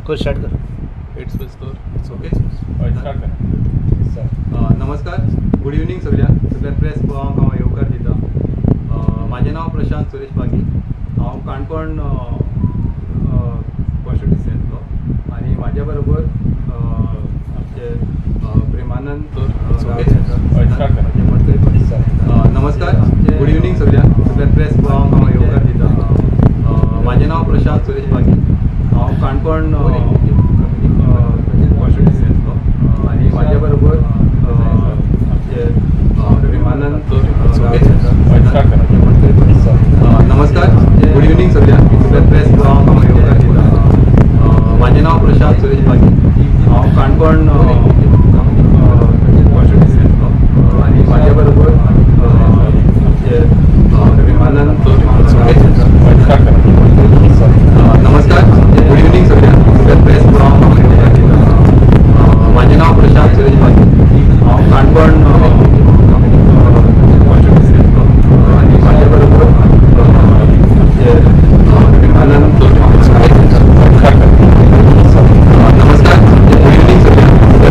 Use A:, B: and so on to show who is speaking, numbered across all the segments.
A: कर, स्टार्ट कर.
B: It's पिस्तोल.
C: ओके.
B: हय, स्टार्ट कर.
C: नमस्कार, गुड इवनींग सगळ्यांक. सगळ्या प्रेस भावांक हांव येवकार दिता. म्हाजें नांव प्रशांत सुरेश पागी. हांव काणकोण कॉन्स्टिट्युन्सींतलो आनी म्हाज्या बरोबर आमचे प्रेमानंद
B: ओके. हय, स्टार्ट कर.
C: नमस्कार, गुड इवनींग सगळ्यांक. सगळ्या प्रेस भावांक हांव येवकार दिता. म्हाजें नांव प्रशांत सुरेश पागी. हांव काणकोण कॉन्स्टिट्युन्सींतलो आनी म्हाज्या बरोबर आमचे प्रेमानंद.
B: ओके. हय, स्टार्ट कर.
C: नमस्कार, गुड इवनींग सगळ्यांक. सगळ्या प्रेस भावांक हांव येवकार दिता. म्हाजें नांव प्रशांत सुरेश पागी. हांव काणकोण कॉन्स्टिट्युन्सींतलो आनी म्हाज्या बरोबर आमचे प्रेमानंद.
B: ओके. हय, स्टार्ट कर.
C: नमस्कार, गुड इवनींग सगळ्यांक. सगळ्या प्रेस भावांक हांव येवकार दिता. म्हाजें नांव प्रशांत सुरेश पागी. हांव काणकोण कॉन्स्टिट्युन्सींतलो आनी म्हाज्या बरोबर आमचे प्रेमानंद.
B: स्टार्ट कर.
C: नमस्कार, गुड इवनींग सगळ्यांक. सगळ्या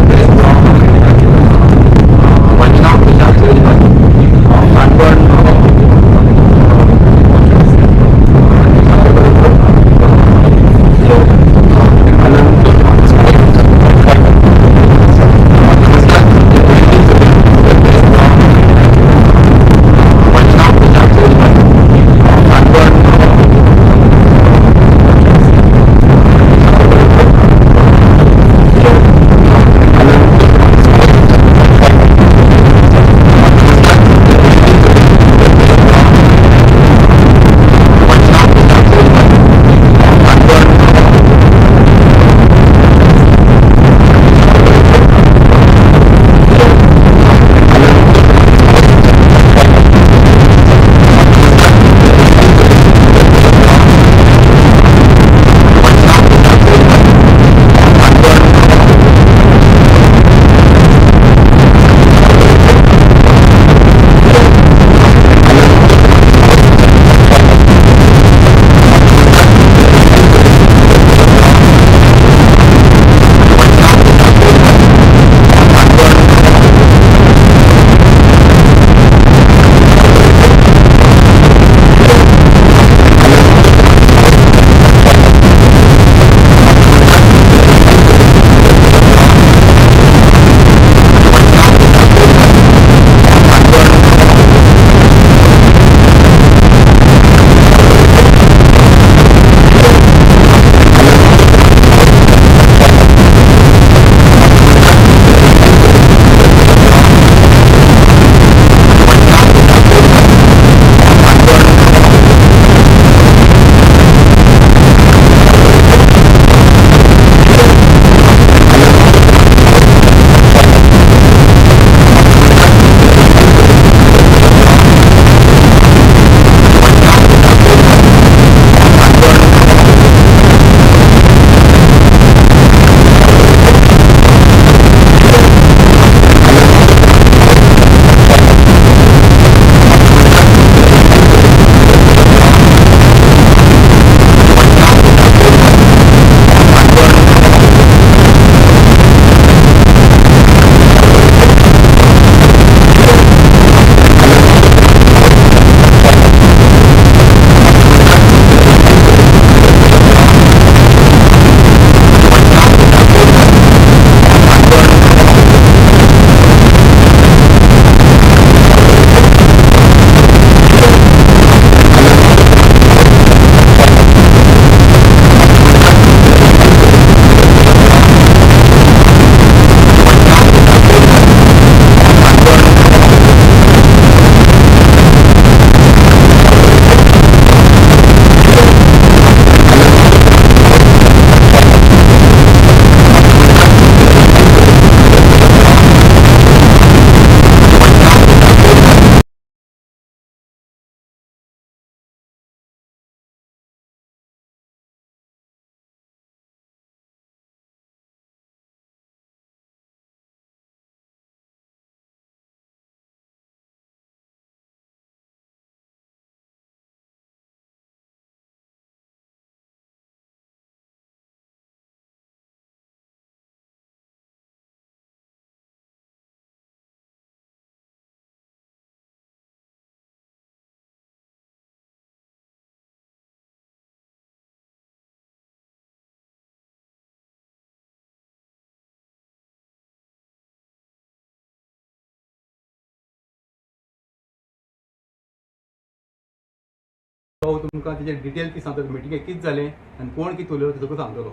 C: तो तुमकां तेजे डिटेल कितें सांगतलो, मिटिंगेक कितें जालें आनी कोण कितें उलयलो तें सगळें सांगतलो.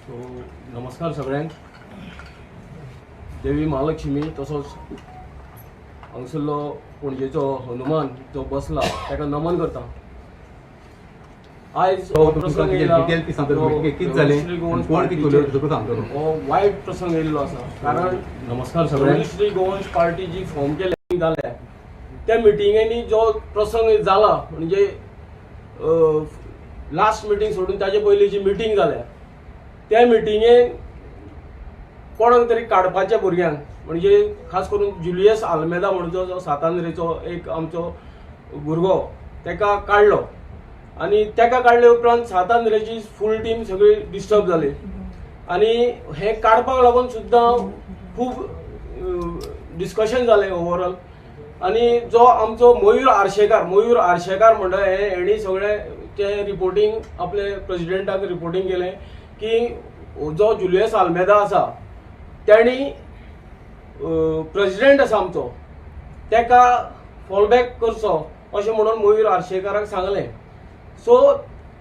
A: सो नमस्कार सगळ्यांक. देवी महालक्ष्मी तसोच हांगसरलो पणजेचो हनुमान जो बसला ताका नमन करता. आयज
C: तो तुमकां डिटेल कितें सांगतलो, मिटिंगेक कितें जालें आनी कोण कितें उलयलो तें सगळें सांगतलो.
A: हो वायट प्रसंग येयल्लो आसा, कारण
B: नमस्कार सगळ्यांक.
A: श्री गोवन्स पार्टी जी फॉर्म केल्या जाल्या त्या मिटिंगेनी जो प्रसंग जाला, म्हणजे लास्ट मिटींग सोडून ताजे पयली जी मिटींग जाल्या त्या मिटिंगेन कोणाक तरी काडपाच्या भुरग्यांक, म्हणजे खास करून जुलियस आल्मेदा म्हणून जो सातांद्रेचो एक आमचो भुरगो तेका काडलो आनी तेका काडले उपरांत सातांद्रेची फूल टीम सगळी डिस्टर्ब जाली आनी हें काडपाक लागून सुद्दां खूब डिस्कशन जालें ओवरऑल. आनी जो आमचो मयूर आरशेकार म्हणटा हे हेणी सगळें तें रिपोर्टींग आपले प्रेजिडेंटाक रिपोर्टींग केलें की जो जुलियस आल्मेदा आसा तेणी प्रेजिडेंट आसा आमचो तेका फॉलबॅक करचो अशें म्हणून मयूर आरशेकाराक सांगलें. सो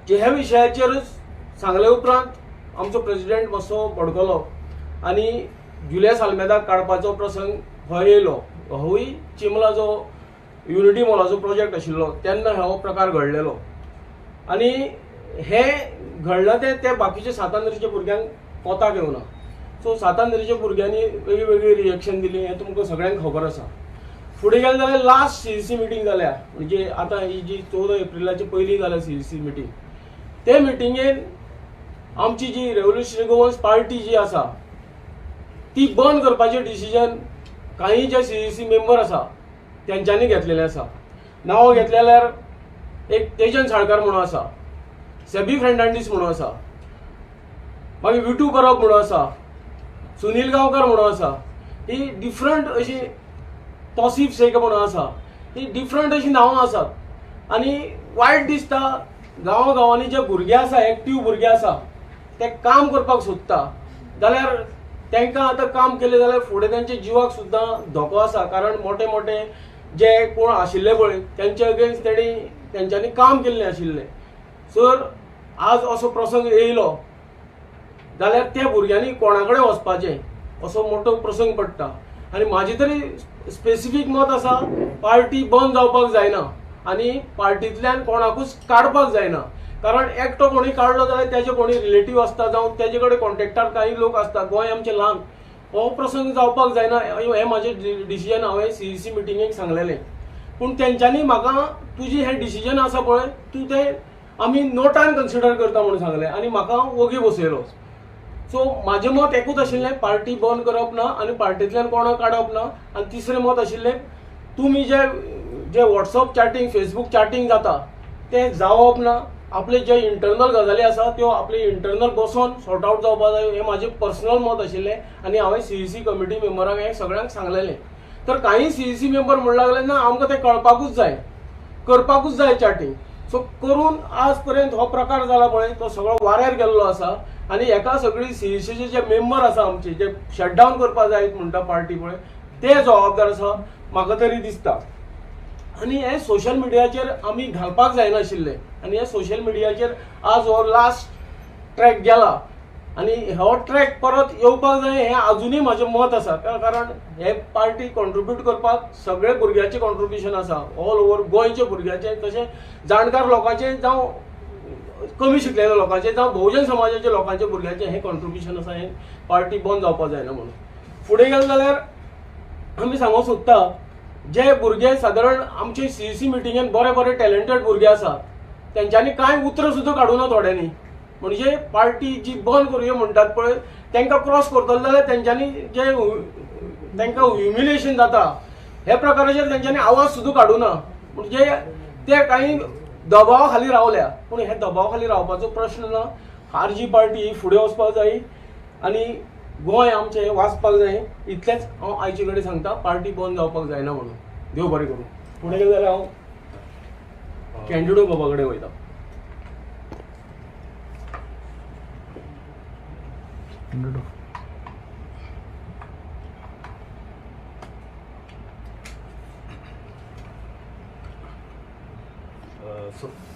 A: ह्या विशयाचेरूच सांगले उपरांत आमचो प्रेजिडेंट मातसो भडकलो आनी जुलियस आल्मेदाक काडपाचो प्रसंग हो येयलो. होय चिमला जो युनिटी मॉलाचो प्रोजेक्ट आशिल्लो तेन्ना हो प्रकार घडलेलो आनी हें घडलां तें ते बाकीच्या सातांद्रेच्या भुरग्यांक कोताक येवना. सो सातांद्रेच्या भुरग्यांनी वेगळी वेगळी रिएक्शन दिली हें तुमकां सगळ्यांक खबर आसा. फुडें गेलें जाल्यार लास्ट सीईसी मिटींग जाल्या, म्हणजे आतां ही जी 14 एप्रिलाची पयली जाल्या सीईसी मिटींग, ते मिटिंगेन आमची जी रेव्होल्युशनरी गोवन्स पार्टी जी आसा ती बंद करपाचें डिसिजन काही जे सीईसी मेंबर आसा तेंच्यांनी घेतलेलें आसा. नांव घेतलें जाल्यार एक तेजन साळकार म्हणून आसा, सेबी फर्नांडीस म्हणून आसा, मागीर विटू परब म्हणून आसा, सुनील गांवकर म्हणून आसा, ही डिफरंट अशी तोसीफ शेख म्हणून आसा, ही डिफरंट अशी नांवां आसात. आनी वायट दिसता गांव गांवांनी जे भुरगे आसा, एक्टीव भुरगे आसा ते काम करपाक सोदता जाल्यार तांकां आतां काम केलें जाल्यार फुडें तेंच्या जिवाक सुद्दां धोको आसा, कारण मोठे मोठे जे कोण आशिल्ले पळय तेंचे अगेन्स्ट तेंच्यांनी काम केल्लें आशिल्लें. सर आज असो प्रसंग येयलो जाल्यार त्या भुरग्यांनी कोणा कडेन वचपाचें असो मोठो प्रसंग पडटा. आनी म्हाजें तरी स्पेसिफीक मत आसा पार्टी बंद जावपाक जायना आनी पार्टींतल्यान कोणाकूच काडपाक जायना, कारण एकटो कोणी काडलो जाल्यार तेजे कोणी रिलेटीव आसता जावं तेजे कडेन कॉन्टेक्टार काही लोक आसता. गोंय आमचें ल्हान, हो प्रसंग जावपाक जायना हें म्हाजें डिसिजन हांवें सीईसी मिटिंगेक सांगलेलें. पूण तेंच्यांनी म्हाका तुजी हें डिसिजन आसा पळय तूं तें आमी नोटान कन्सिडर करता म्हणून सांगलें आनी म्हाका ओगी बसयलो. सो म्हाजें मत एकूच आशिल्लें, पार्टी बंद करप ना आनी पार्टींतल्यान कोणाक काडप ना. आनी तिसरें मत आशिल्लें तुमी जे जे वॉट्सअप चॅटींग फेसबूक चॅटींग जाता तें जावप ना, आपले जे इंटरनल गजाली आसा त्यो आपले इंटरनल बसोन सॉर्ट आवट जावपा जाय, हें म्हाजें पर्सनल मत आशिल्लें आनी हांवें सीईसी कमिटी मेंबरांक हें सगळ्यांक सांगलेलें. तर काही सीईसी मेंबर म्हणूंक लागले ना आमकां तें कळपाकूच जाय, करपाकूच जाय चॅटींग. सो करून आज पर्यंत हो प्रकार जाला पळय तो सगळो वाऱ्यार गेल्लो आसा आनी हेका सगळी सीईसीचे जे मेंबर आसा आमचे जे शटडावन करपाक जाय म्हणटा पार्टी पळय ते जबाबदार आसा म्हाका तरी दिसता. आनी हे सोशल मिडियाचेर आमी घालपाक जायनाशिल्लें आनी हे सोशल मिडियाचेर आज हो लास्ट ट्रॅक गेला आनी हो ट्रॅक परत येवपाक जाय हें आजुनूय म्हाजें मत आसा, कारण हे पार्टी कॉन्ट्रिब्यूट करपाक सगळे भुरग्यांचें कॉन्ट्रिब्युशन आसा, ऑल ओवर गोंयच्या भुरग्यांचें, तशें जाणकार लोकांचें जावं कमी शिकलेल्या लोकांचें जावं बहुजन समाजाच्या लोकांच्या भुरग्यांचें हें कॉन्ट्रिब्युशन आसा, हें पार्टी बंद जावपाक जायना म्हणून. फुडें गेले जाल्यार आमी सांगूंक सोदता जे भुरगे सादारण आमचे सीईसी मिटिंगेन बरे बरे टॅलेंटेड भुरगे आसा तेंच्यांनी कांय उतरां सुद्दां काडूना थोड्यांनी, म्हणजे पार्टी जी बंद करुया म्हणटात पळय तांकां क्रॉस करतले जाल्यार तेंच्यांनी जे तांकां ह्युमिलिएशन जाता हे प्रकाराचेर तेंच्यांनी आवाज सुद्दां काडूना, म्हणजे ते कांय दबावा खाली रावल्या. पूण हे दबावा खाली रावपाचो प्रश्न ना, आरजी पार्टी ही फुडें वचपाक जाय आनी गोंय आमचें वाचपाक जाय, इतलेंच हांव आयचे कडेन सांगता, पार्टी बंद जावपाक जायना म्हणून. देव बरें करूं. फुडें गेलें जाल्यार हांव कॅन्डिडो बाबा कडेन वयता.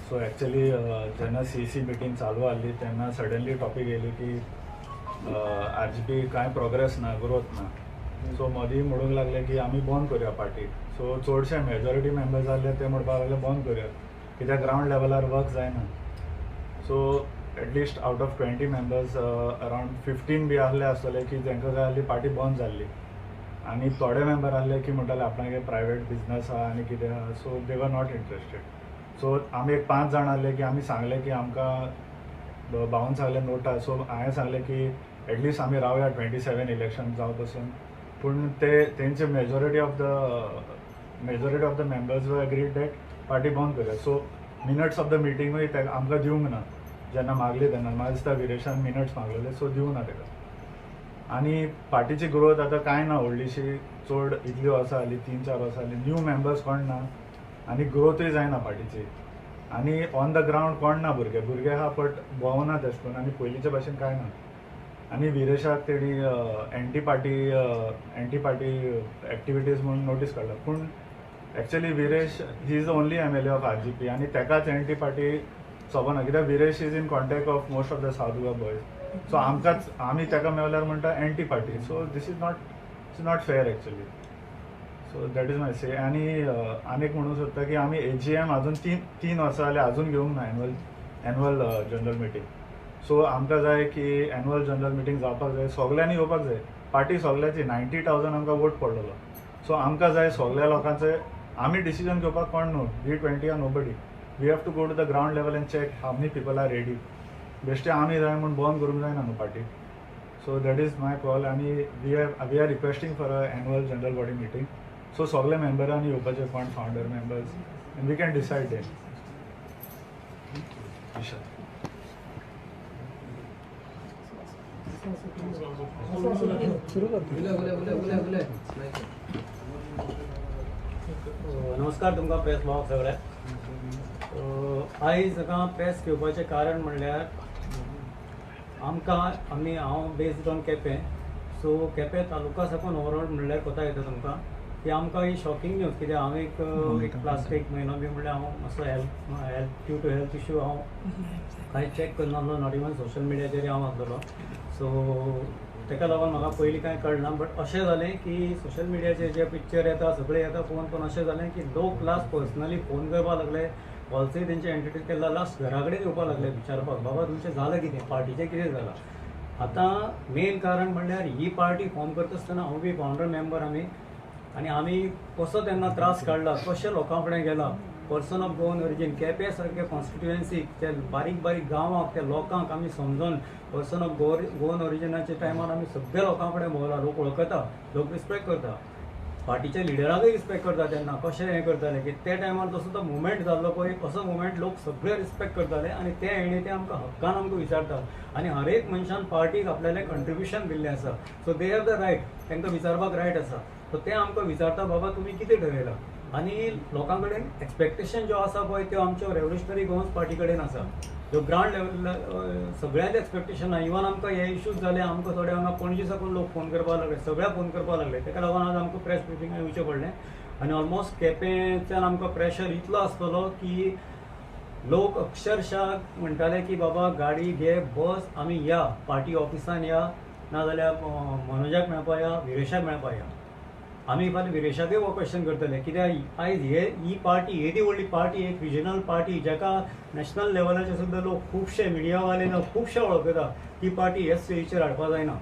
D: सो एक्चुअली जेन्ना सीईसी मिटींग चालू आहली तेन्ना सडनली टॉपीक येयली की आरजीपी कांय प्रोग्रेस ना, ग्रोथ ना. सो मदीं म्हणूंक लागले की आमी बंद करुया पार्टी. सो चडशे मेजॉरिटी मेंबर्स आहले ते म्हणपाक लागले बंद करुया, कित्याक ग्रावंड लेवलार वर्क जायना. So at least out of 20 members around 15 बी आहले आसतले की तांकां जाय आहली पार्टी बंद जाल्ली. आनी थोडे मेंबर आहले की म्हणटाले आपणागे प्रायवेट बिजनस आहा आनी कितें आहा, so they were not interested. So आमी एक 5 जाण आहले की आमी सांगलें की आमकां भावन सांगलें नोटा. सो हांवें सांगलें की एटलिस्ट आमी रावया 27 इलेक्शन जावं पसून. पूण ते तेंचे majority of the members were agreed that party बंद करुया. सो मिनट्स ऑफ the मिटींगूय ताका आमकां दिवंक ना. जेन्ना मागली तेन्ना म्हाका दिसता विरेशान मिनट्स मागलेले, सो दिवंक ना ताका. आनी पार्टीची ग्रोथ आतां कांय ना व्हडलीशी, चड इतली वर्सां जाली, 3-4 वर्सां जाली, न्यू मेंबर्स कोण ना आनी ग्रोथूय जायना पार्टीची. आनी ऑन the ground कोण ना, भुरगे भुरगे आहा बट भोंवना तशें करून आनी पयलींच्या भाशेन कांय ना. आनी विरेशाक तेणी anti party activities म्हणून नोटीस काडला, पूण actually Viresh he is the only MLA of RGP आनी तेकाच एंटी पार्टी सोबना, कित्याक Viresh is in contact of most of the South Goa boys. So आमकांच आमी ताका मेवल्यार म्हणटा anti party. So this is not, it's not fair actually. So that is my say. आनी आनी एक म्हणूंक सोदता की आमी एजीएम अजून तीन वर्सां जालीं अजून घेवंक ना annual general meeting. So आमकां जाय की एनुअल जनरल मिटींग जावपाक जाय, सगल्यांनी येवपाक जाय. पार्टी सगल्यांची, 90,000 आमकां वोट पडलेलो. सो आमकां जाय सगल्या लोकांचे, आमी डिसिजन घेवपाक कोण न्हू, we 20 or nobody. We have to go to the ground level and check how many people are ready. बेश्टे आमी जाय म्हूण बंद करूंक जायना न्हू party. So that is my call. आनी we are requesting for a annual general body meeting. So सगळे मेंबरांनी येवपाचे, कोण founder members, and we can decide then. Isha.
E: सुरू.
F: नमस्कार तुमकां प्रेस भावाक सगळ्याक. आयज हांगा प्रेस घेवपाचें कारण म्हणल्यार आमकां आमी हांव based on Quepem. So Quepem taluka साकून ओवरऑल म्हणल्यार कोता येता तुमकां की आमकां ही शॉकिंग न्यूज, कित्याक हांव एक एक लास्ट एक म्हयनो बी म्हणल्यार हांव मातसो health due to health issue हांव कांय चॅक करनासलो, not even social मिडियाचेर हांव आसलेलो. सो ताका लागून म्हाका पयलीं कांय कळना. बट अशें जालें की सोशल मिडियाचेर जे पिक्चर येता, सगळें येता पळोवन, पण अशें जालें की लोक लास्ट पर्सनली फोन करपाक लागले, कॉल्सूय तेंचे एंटरटेन केला, लास्ट घरा कडेन येवपाक लागले विचारपाक, बाबा तुमचें जालां कितें, पार्टीचें कितें जालां. आतां मेन कारण म्हणल्यार ही पार्टी फॉर्म करता आसतना हांव बी फावंडर मेंबर आमी, आनी आमी कसो तेन्ना त्रास काडला, कशे लोकां फुडें गेला, person of Goan origin Quepem सारके कॉन्स्टिट्युएन्सीक, त्या बारीक बारीक गांवांक, त्या लोकांक आमी समजून पर्सन ऑफ गोवन ओरिजिनाच्या टायमार आमी सगळ्या लोकां फुडें भोंवला. लोक वळखता, लोक रिस्पेक्ट करता, पार्टीच्या लिडराकूय रिस्पेक्ट करता. तेन्ना कशें हें करताले की त्या टायमार जसो तो मुवमेंट जाल्लो पळय, असो मुवमेंट लोक सगळे रिस्पेक्ट करताले आनी ते हेणी ते आमकां हक्कान आमकां विचारतात. आनी हर एक मनशान पार्टीक आपल्यालें कंट्रिब्युशन दिल्लें आसा, so they have the right, तांकां विचारपाक रायट आसा. सो ते आमकां विचारता, बाबा तुमी कितें ठरयलां. आनी लोकां कडेन एक्सपेक्टेशन ज्यो आसा पळय त्यो आमच्यो रेवोल्युशनरी गोवन्स पार्टी कडेन आसा, ज्यो ग्रावंड लेवल सगळ्यांचे एक्सपेक्टेशन आहा. इवन आमकां हे इश्यूज जाले, आमकां थोडे हांगा पणजे साकून लोक फोन करपाक लागले, सगळ्या फोन करपाक लागले. ताका लागून आज आमकां प्रेस ब्रिफिंगाक येवचें पडलें. आनी ऑलमोस्ट केपेंच्यान आमकां प्रेशर इतलो आसतलो की लोक अक्षरशः म्हणटाले की बाबा गाडी घे, बस, आमी या पार्टी ऑफिसान या, नाजाल्यार मनोजाक मेळपा या, विरेशाक मेळपा या. आमी फाल्यां विरेशाकय हो क्वेश्चन करतले, कित्याक आयज हे ही पार्टी येदी व्हडली पार्टी, एक रिजनल पार्टी जाका नॅशनल लेवलाचेर सुद्दां लोक खुबशे मिडियावाले खुबशे वळखता, ती पार्टी हे स्टेजीचेर हाडपा जायना.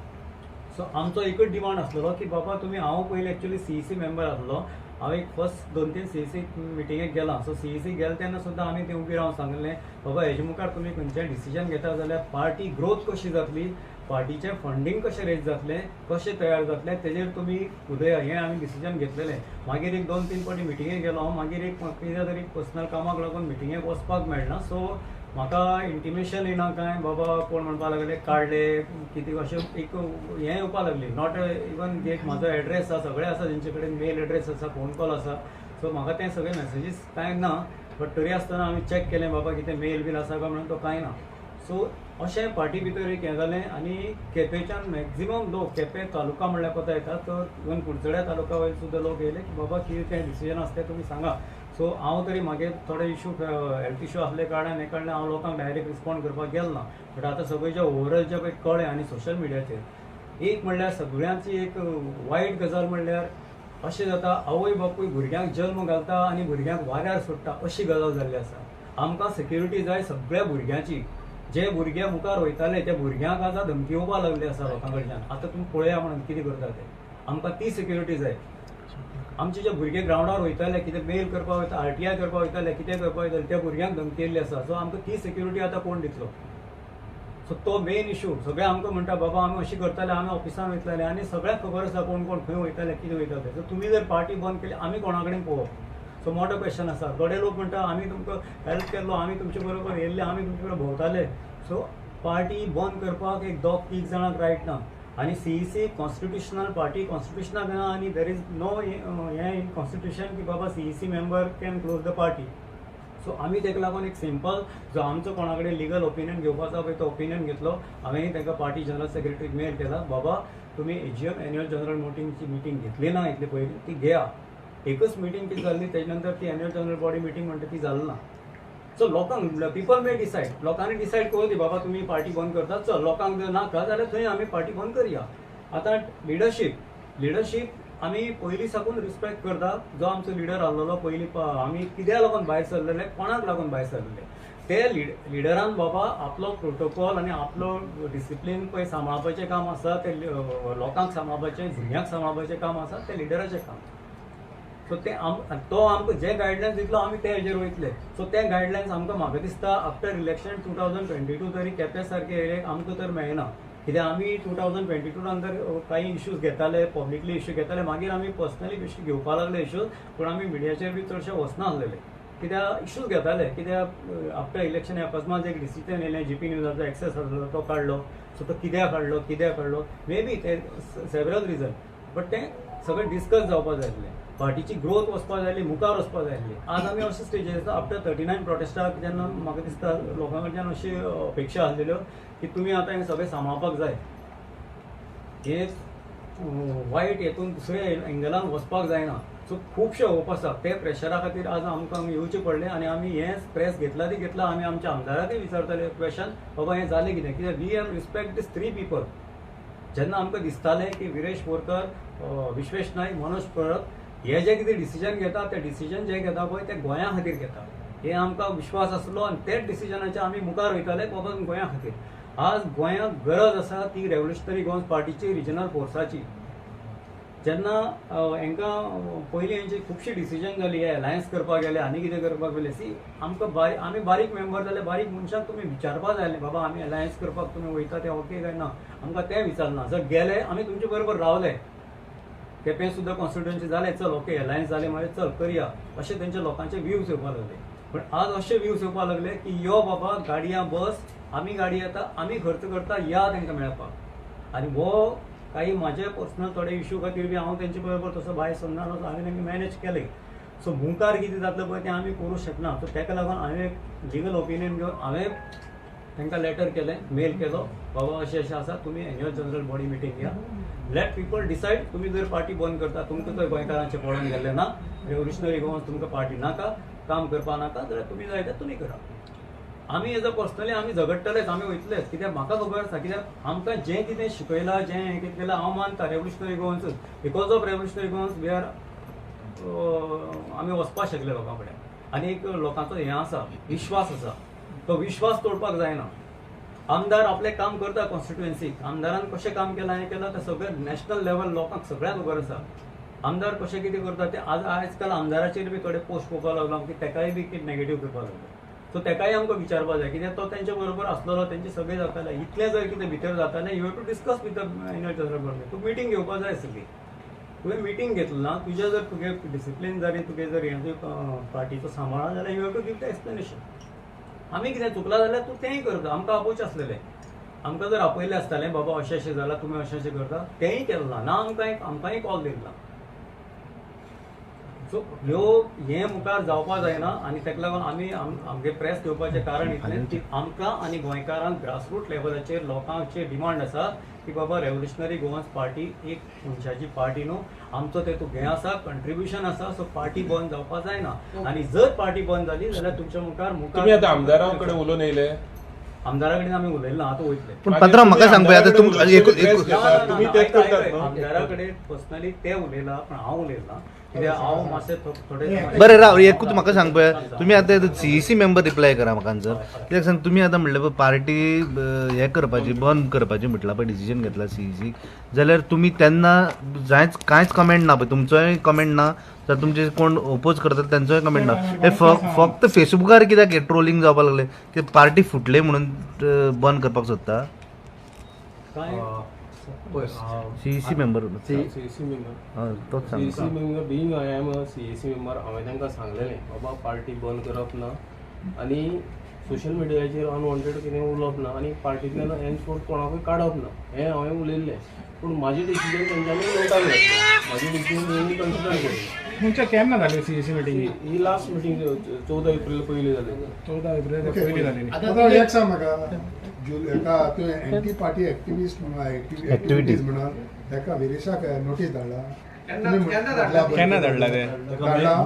F: सो आमचो एकूच डिमांड आसलेलो की बाबा तुमी, हांव पयलीं एक्चुअली सीईसी मेंबर आसलो, हांव एक फर्स्ट 2-3 सीईसी मिटिंगेक गेला. सो सीईसी गेले तेन्ना सुद्दां आमी ते उबी रावन सांगलें, बाबा हेजे मुखार तुमी खंयचें डिसिजन घेता जाल्यार पार्टी ग्रोथ कशी जातली, पार्टीचें फंडींग कशें रेज जातलें, कशें तयार जातलें, तेजेर तुमी उदया, हें आमी डिसिजन घेतलेलें. मागीर एक 2-3 फावटी मिटिंगेक गेलो हांव. मागीर एक कितें तरी पर्सनल कामाक लागून मिटिंगेक वचपाक मेळना. सो म्हाका इंटिमेशन येना कांय, बाबा कोण म्हणपाक लागले काडले कितें, अशें एक हें येवपाक लागली. Not even एक म्हाजो एड्रेस आसा, सगळें आसा तेंचे कडेन, मेल एड्रेस आसा, फोन कॉल आसा. सो म्हाका तें सगळे मॅसेजीस कांय ना, बट तरी आसतना आमी चॅक केलें बाबा कितें मेल बीन आसा काय म्हणून, तो कांय ना. सो अशें पार्टी भितर एक हें जालें. आनी केपेंच्यान मॅक्झिमम लोक, केपें तालुका म्हणल्यार कोता येता, तर इवन कुडचड्या तालुका वयर सुद्दां लोक येयले की बाबा कितें तें डिसिजन आसा तें तुमी सांगा. सो हांव तरी म्हागे थोडे इशू हेल्थ इशू आसले कारणान हे कारणान हांव लोकांक डायरेक्ट रिस्पॉन्ड करपाक गेलो ना. बट आतां सगळें जें ओवरऑल जें पळय कळ्ळें आनी सोशल मिडियाचेर एक म्हणल्यार सगळ्यांची एक वायट गजाल म्हणल्यार अशें जाता, आवय बापूय भुरग्यांक जल्म घालता आनी भुरग्यांक वाऱ्यार सोडटा अशी गजाल जाल्ली आसा. आमकां सेक्युरिटी जाय सगळ्या भुरग्यांची. जे भुरगे मुखार वयताले त्या भुरग्यांक आतां धमकी येवपाक लागली आसा लोकां कडल्यान. आतां तुमी पळया म्हणून कितें करता ते. आमकां ती सेक्युरिटी जाय. आमचे जे भुरगे ग्रावंडार वयताले, कितें मेल करपाक वयता, RTI करपाक वयताले, कितें करपाक वयताले, त्या भुरग्यांक धमकी येयल्ली आसा. सो आमकां ती सेक्युरिटी आतां कोण दितलो? सो तो मेन इशू. सगळे आमकां म्हणटा बाबा आमी अशी करताले, आमी ऑफिसान वयताले आनी सगळ्यांक खबर आसा कोण कोण खंय वयताले, कितें वयताले. सो तुमी जर पार्टी बंद केली आमी कोणा कडेन पळोवप? सो मोठो क्वेश्चन आसा. थोडे लोक म्हणटा आमी तुमकां हेल्प केल्लो, आमी तुमचे बरोबर येयल्ले, आमी तुमचे बरोबर भोंवताले. सो पार्टी बंद करपाक एक दोग तीग जाणांक रायट ना. आनी CEC constitutional party, कॉन्स्टिट्युशनाक ना आनी there is no हें इन कॉन्स्टिट्युशन की बाबा CEC member can close the party. So आमी ताका लागून एक सिंपल जो आमचो कोणा कडेन लिगल ओपिनियन घेवपाचो पळय तो ओपिनियन घेतलो. हांवें तांकां पार्टी जनरल सेक्रेटरीक मेल केला, बाबा तुमी AGM annual general मिटींगची मिटींग घेतली ना इतले पयलीं, ती घेया. एकच मिटींग ती जाल्ली, तेजे नंतर ती एन्युअल जनरल बॉडी मिटींग म्हणटा ती जाली ना. सो लोकांक पिपल मे डिसायड, लोकांनी डिसायड करूं दी बाबा तुमी पार्टी बंद करता, चल लोकांक जर नाका जाल्यार थंय आमी पार्टी बंद करया. आतां लिडरशीप आमी पयलीं साकून रिस्पेक्ट करता. जो आमचो लिडर आसलेलो पयलीं, आमी कित्याक लागून भायर सरलेले, कोणाक लागून भायर सरलेले, ते लिडरान बाबा आपलो प्रोटोकॉल आनी आपलो डिसिप्लीन पळय सांबाळपाचें काम आसा, ते लोकांक सांबाळपाचें, भुरग्यांक सांबाळपाचें काम आसा, तें लिडराचें काम. सो ते तो आमकां जे गायडलायन्स दितलो आमी ते हेजेर वयतले. सो ते गायडलायन्स आमकां म्हाका दिसता आफ्टर इलेक्शन 2022 तरी केपें सारके एरियेक आमकां तर मेळना. कित्याक आमी 2022 नंतर काही इश्यूज घेताले, पब्लिकली इश्यू घेताले, मागीर आमी पर्सनली इश्यू घेवपाक लागले इश्यूज, पूण आमी मिडियाचेर बी चडशे वचनासलेले कित्याक इश्यूज घेताले. कित्याक आफ्टर इलेक्शन अकस्मात एक डिसिजन येयलें, GP न्यूजाचो एक्सेस आसलो तो काडलो. सो तो कित्याक काडलो, कित्याक काडलो, मे बी ते सेवरल रिजन, बट तें सगळें डिस्कस जावपाक जाय आसलें. पार्टीची ग्रोथ वचपाक जाय आसली, मुखार वचपाक जाय आसली. आज आमी अशे स्टेजीर आसा आफ्टर 39 प्रोटेस्टाक जेन्ना म्हाका दिसता लोकां कडच्यान अशी अपेक्षा आसलेल्यो की तुमी आतां हें सगळें सांबाळपाक जाय, हे वायट हेतून दुसऱ्या एंगलान वचपाक जायना. सो खुबशे होप आसा, ते प्रेशरा खातीर आज आमकां येवचें पडलें आनी आमी हें प्रेस घेतला ती घेतला. आमी आमच्या आमदाराकय विचारताले क्वेशन, बाबा हें जालें कितें, कित्याक we have respect these 3 people. जेन्ना आमकां दिसतालें की विरेश बोरकर, विश्वेश नायक, मनोज परब हे जे कितें डिसिजन घेता ते डिसिजन जे घेता पळय ते गोंया खातीर घेता, हे आमकां विश्वास आसलो आनी तेच डिसिजनाचे आमी मुखार वयताले बाबा गोंया खातीर. आज गोंयांक गरज आसा ती रेव्होल्युशनरी गोवन्स पार्टीची, रिजनल फोर्साची. जेन्ना हांकां पयलीं हेंची खुबशी डिसिजन जाली, हे अलायन्स करपाक गेले आनी कितें करपाक गेले. सी आमकां आमी बारीक मेंबर जाल्यार बारीक मनशाक तुमी विचारपाक जाय आसलें बाबा आमी अलायन्स करपाक तुमी वयता ते ओके काय ना, आमकां तें विचारना. जर गेले आमी तुमचे बरोबर रावले, केपें सुद्दां कॉन्स्टिट्युएन्सी जालें, चल ओके अलायन्स जालें मागीर चल करया, अशें तेंच्या लोकांचे व्यूज येवपाक लागले. पण आज अशे व्यूज येवपाक लागले की यो बाबा गाडयां बस, आमी गाडी येता, आमी खर्च करता, या तांकां मेळपाक. आनी हो काही म्हाजे पर्सनल थोडे इश्यू खातीर बी हांव तेंचे बरोबर तसो भायर सरना, हांवें तांकां मॅनेज केलें. सो मुखार कितें जातलें पळय तें आमी करूंक शकना. सो ताका लागून हांवें एक लिगल ओपिनियन घेवन हांवें तांकां लेटर केलें, मेल केलो, बाबा अशें अशें आसा, तुमी एन्युअल जनरल बॉडी मिटींग घ्या, लेट पिपल डिसायड. तुमी जर पार्टी बंद करता, तुमकां तर गोंयकारांचें पडोवन गेल्लें ना, रेव्होल्युशनरी गोवन्स तुमकां पार्टी नाका, काम करपा नाका, जाल्यार तुमी जाय तें तुमी करा. आमी एज अ पर्सनली आमी झगडटलेच, आमी वयतलेच, कित्याक म्हाका खबर आसा, कित्याक आमकां जें कितें शिकयलां, जें हें कितें केलां, हांव मानता revolutionary गोवन्सूच. Because of revolutionary Goans we are आमी वचपाक शकले लोकां कडेन. आनी एक लोकांचो हें आसा, विश्वास आसा, तो विश्वास तोडपाक जायना. आमदार आपलें काम करता कॉन्स्टिट्युएन्सीक, आमदारान कशें काम केलां हें केलां तें सगळें नॅशनल लेवल लोकांक सगळ्यांक खबर आसा. आमदार कशें कितें करता तें आज आयजकाल आमदाराचेर बी थोडे पोस्ट पळोवपाक लागलो की तेकाय बी कितें नेगेटीव करपाक लागलो. सो तेकाय आमकां विचारपाक जाय, कित्याक तो तेंच्या बरोबर आसलेलो, तेंचे सगळें जातालें. इतलें जर कितें भितर जातालें, you have to discuss with the annual general body. तूं मिटींग घेवपाक जाय आसली, तुवें मिटींग घेतली ना, तुजें जर तुगे डिसिप्लीन जाली, तुगे जर हें पार्टीचो सांबाळ जाल्यार you have to give the explanation. आमी कितें चुकलां जाल्यार तूं तेंय करता. आमकां आपोवचें आसलेलें, आमकां जर आपयलें आसतालें बाबा अशें अशें जालां, तुमी अशें अशें करता, तेंय केलें ना, आमकांय कॉल दिलो ना. सो ह्यो हें मुखार जावपा जायना आनी ताका लागून आमी आमगे प्रेस घेवपाचें कारण इतलें की आमकां आनी गोंयकारांक ग्रासरूट लेवलाचेर लोकांचे डिमांड आसा की बाबा रेव्होल्युशनरी गोवन्स पार्टी एक मनशाची पार्टी न्हू, आमचो तेतूंत हें आसा, कंट्रिब्युशन आसा. सो पार्टी बंद जावपा जायना आनी जर पार्टी बंद जाली जाल्यार तुमच्या मुखार
B: तुमी आतां आमदारा कडेन उलोवन येयले?
F: आमदारा कडेन आमी उलयले ना, आतां वयतले.
E: पूण पात्रांव म्हाका सांग पळय आतां तुमकां
F: आमदारा कडेन पर्सनली ते उलयला पण हांव उलयला कित्याक हांव मातशें थोडे.
E: बरें राव, एकूच म्हाका सांग पळय, तुमी आतां सीईसी मेंबर रिप्लाय करा म्हाका आन्सर. कित्याक सांग, तुमी आतां म्हणलें पळय पार्टी हें करपाची बंद करपाची म्हटलां पळय, डिसिजन घेतला सीईसी, जाल्यार तुमी तेन्ना जायच कांयच कमेंट ना पळय, तुमचोय कमेंट ना, जाल्यार तुमचे कोण ओपोज करतात तेंचोय कमेंट ना. हे फक्त फेसबुकार कित्याक ट्रोलिंग जावपाक लागलें की पार्टी फुटले म्हणून बंद करपाक सोदता? सीईसी मेंबर तोच सांग.
A: CEC member being I am a CEC member, हांवें तांकां सांगलेलें बाबा पार्टी बंद करप ना आनी सोशल मिडियाचेर अनवॉन्टेड कितें उलोवप ना आनी पार्टींतल्यान एनफोर्स कोणाकूय काडप ना, हें हांवें उलयल्लें. पूण म्हाजें डिसिजन तेंच्यांनी नोटान घेतलें, म्हाजें डिसिजन तेंच्यांनी कन्सिडर करूं.
G: तुमच्या केन्ना जाली सीईसी मिटींग?
A: ही लास्ट मिटींग 14 एप्रील पयली जाली.
G: 14 एप्रील पयली जाली.
H: आतां एक सांग म्हाका, एका तुवें एंटी पार्टी एक्टिविस्ट म्हणून एक्टिविटीज म्हणून एका विरेशाक नोटीस धाडला,
G: केन्ना धाडला ते?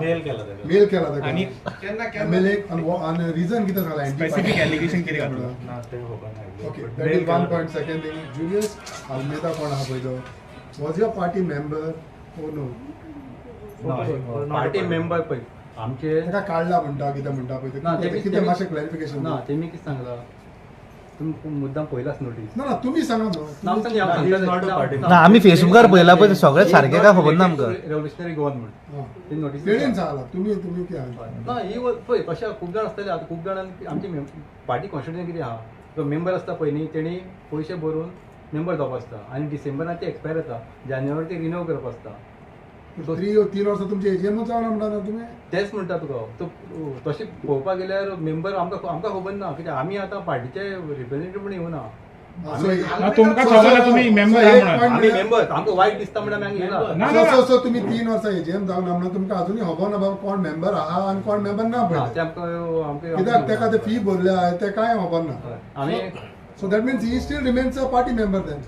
F: मेल केला ताका,
H: मेल केला ताका एमएलए, आनी रिजन कितें सांगला?
G: स्पेसिफीक एलिगेशन कितें घातलं?
H: Okay, that is one point. Second thing, Julius Almeida कोण आहा पळय तो, was your party member or no?
C: Party member पळय आमचे
H: ताका काडला म्हणटा कितें म्हणटा पळय, कितें मातशें क्लॅरिफिकेशन
C: ना. तेमी कितें सांगला तुमी मुद्दाम पयलाच नोटीस?
H: ना ना, तुमी सांगा
C: न्हू.
E: ना आमी फेसबुकार पळयला पळय, सगळें सारकें काय खबर ना आमकां.
C: रेव्होल्युशनरी गोवन म्हण नोटीस
H: तेणेन सांगला तुमी, तुमी कितें
C: ना ही पळय कशें खूब जाण आसतले. आतां खूब जाणां आमची पार्टी कॉन्स्टिट्युशन कितें आहा, जो मेंबर आसता पळय न्ही तेणी पयशे भरून मेंबर जावप आसता आनी डिसेंबरान ते एक्सपायर जाता, जानेवारी ते रिन्यू करप आसता.
H: 3 वर्सां तुमचे एजीएमूच जावना म्हणटा तुमी?
C: तेंच म्हणटा तुका. तशें पळोवपाक गेल्यार मेंबर आमकां आमकां खबर ना कित्याक आमी आतां पार्टीचे रिप्रेझेंटेटिव्ह म्हूण येवना.
G: तुमकां खबर आहा तुमी मेंबर आहा म्हणून?
C: आमी मेंबर, आमकां वायट दिसता म्हणून आमी येयला.
H: सो तुमी 3 वर्सां एजीएम जावना म्हणून तुमकां अजुनूय खबर ना बाबा कोण मेंबर आहा आनी कोण मेंबर ना पळय, कित्याक तेका ते फी भरल्या ते कांय खबर ना.
C: आमी
H: So that means he still remains a party member then.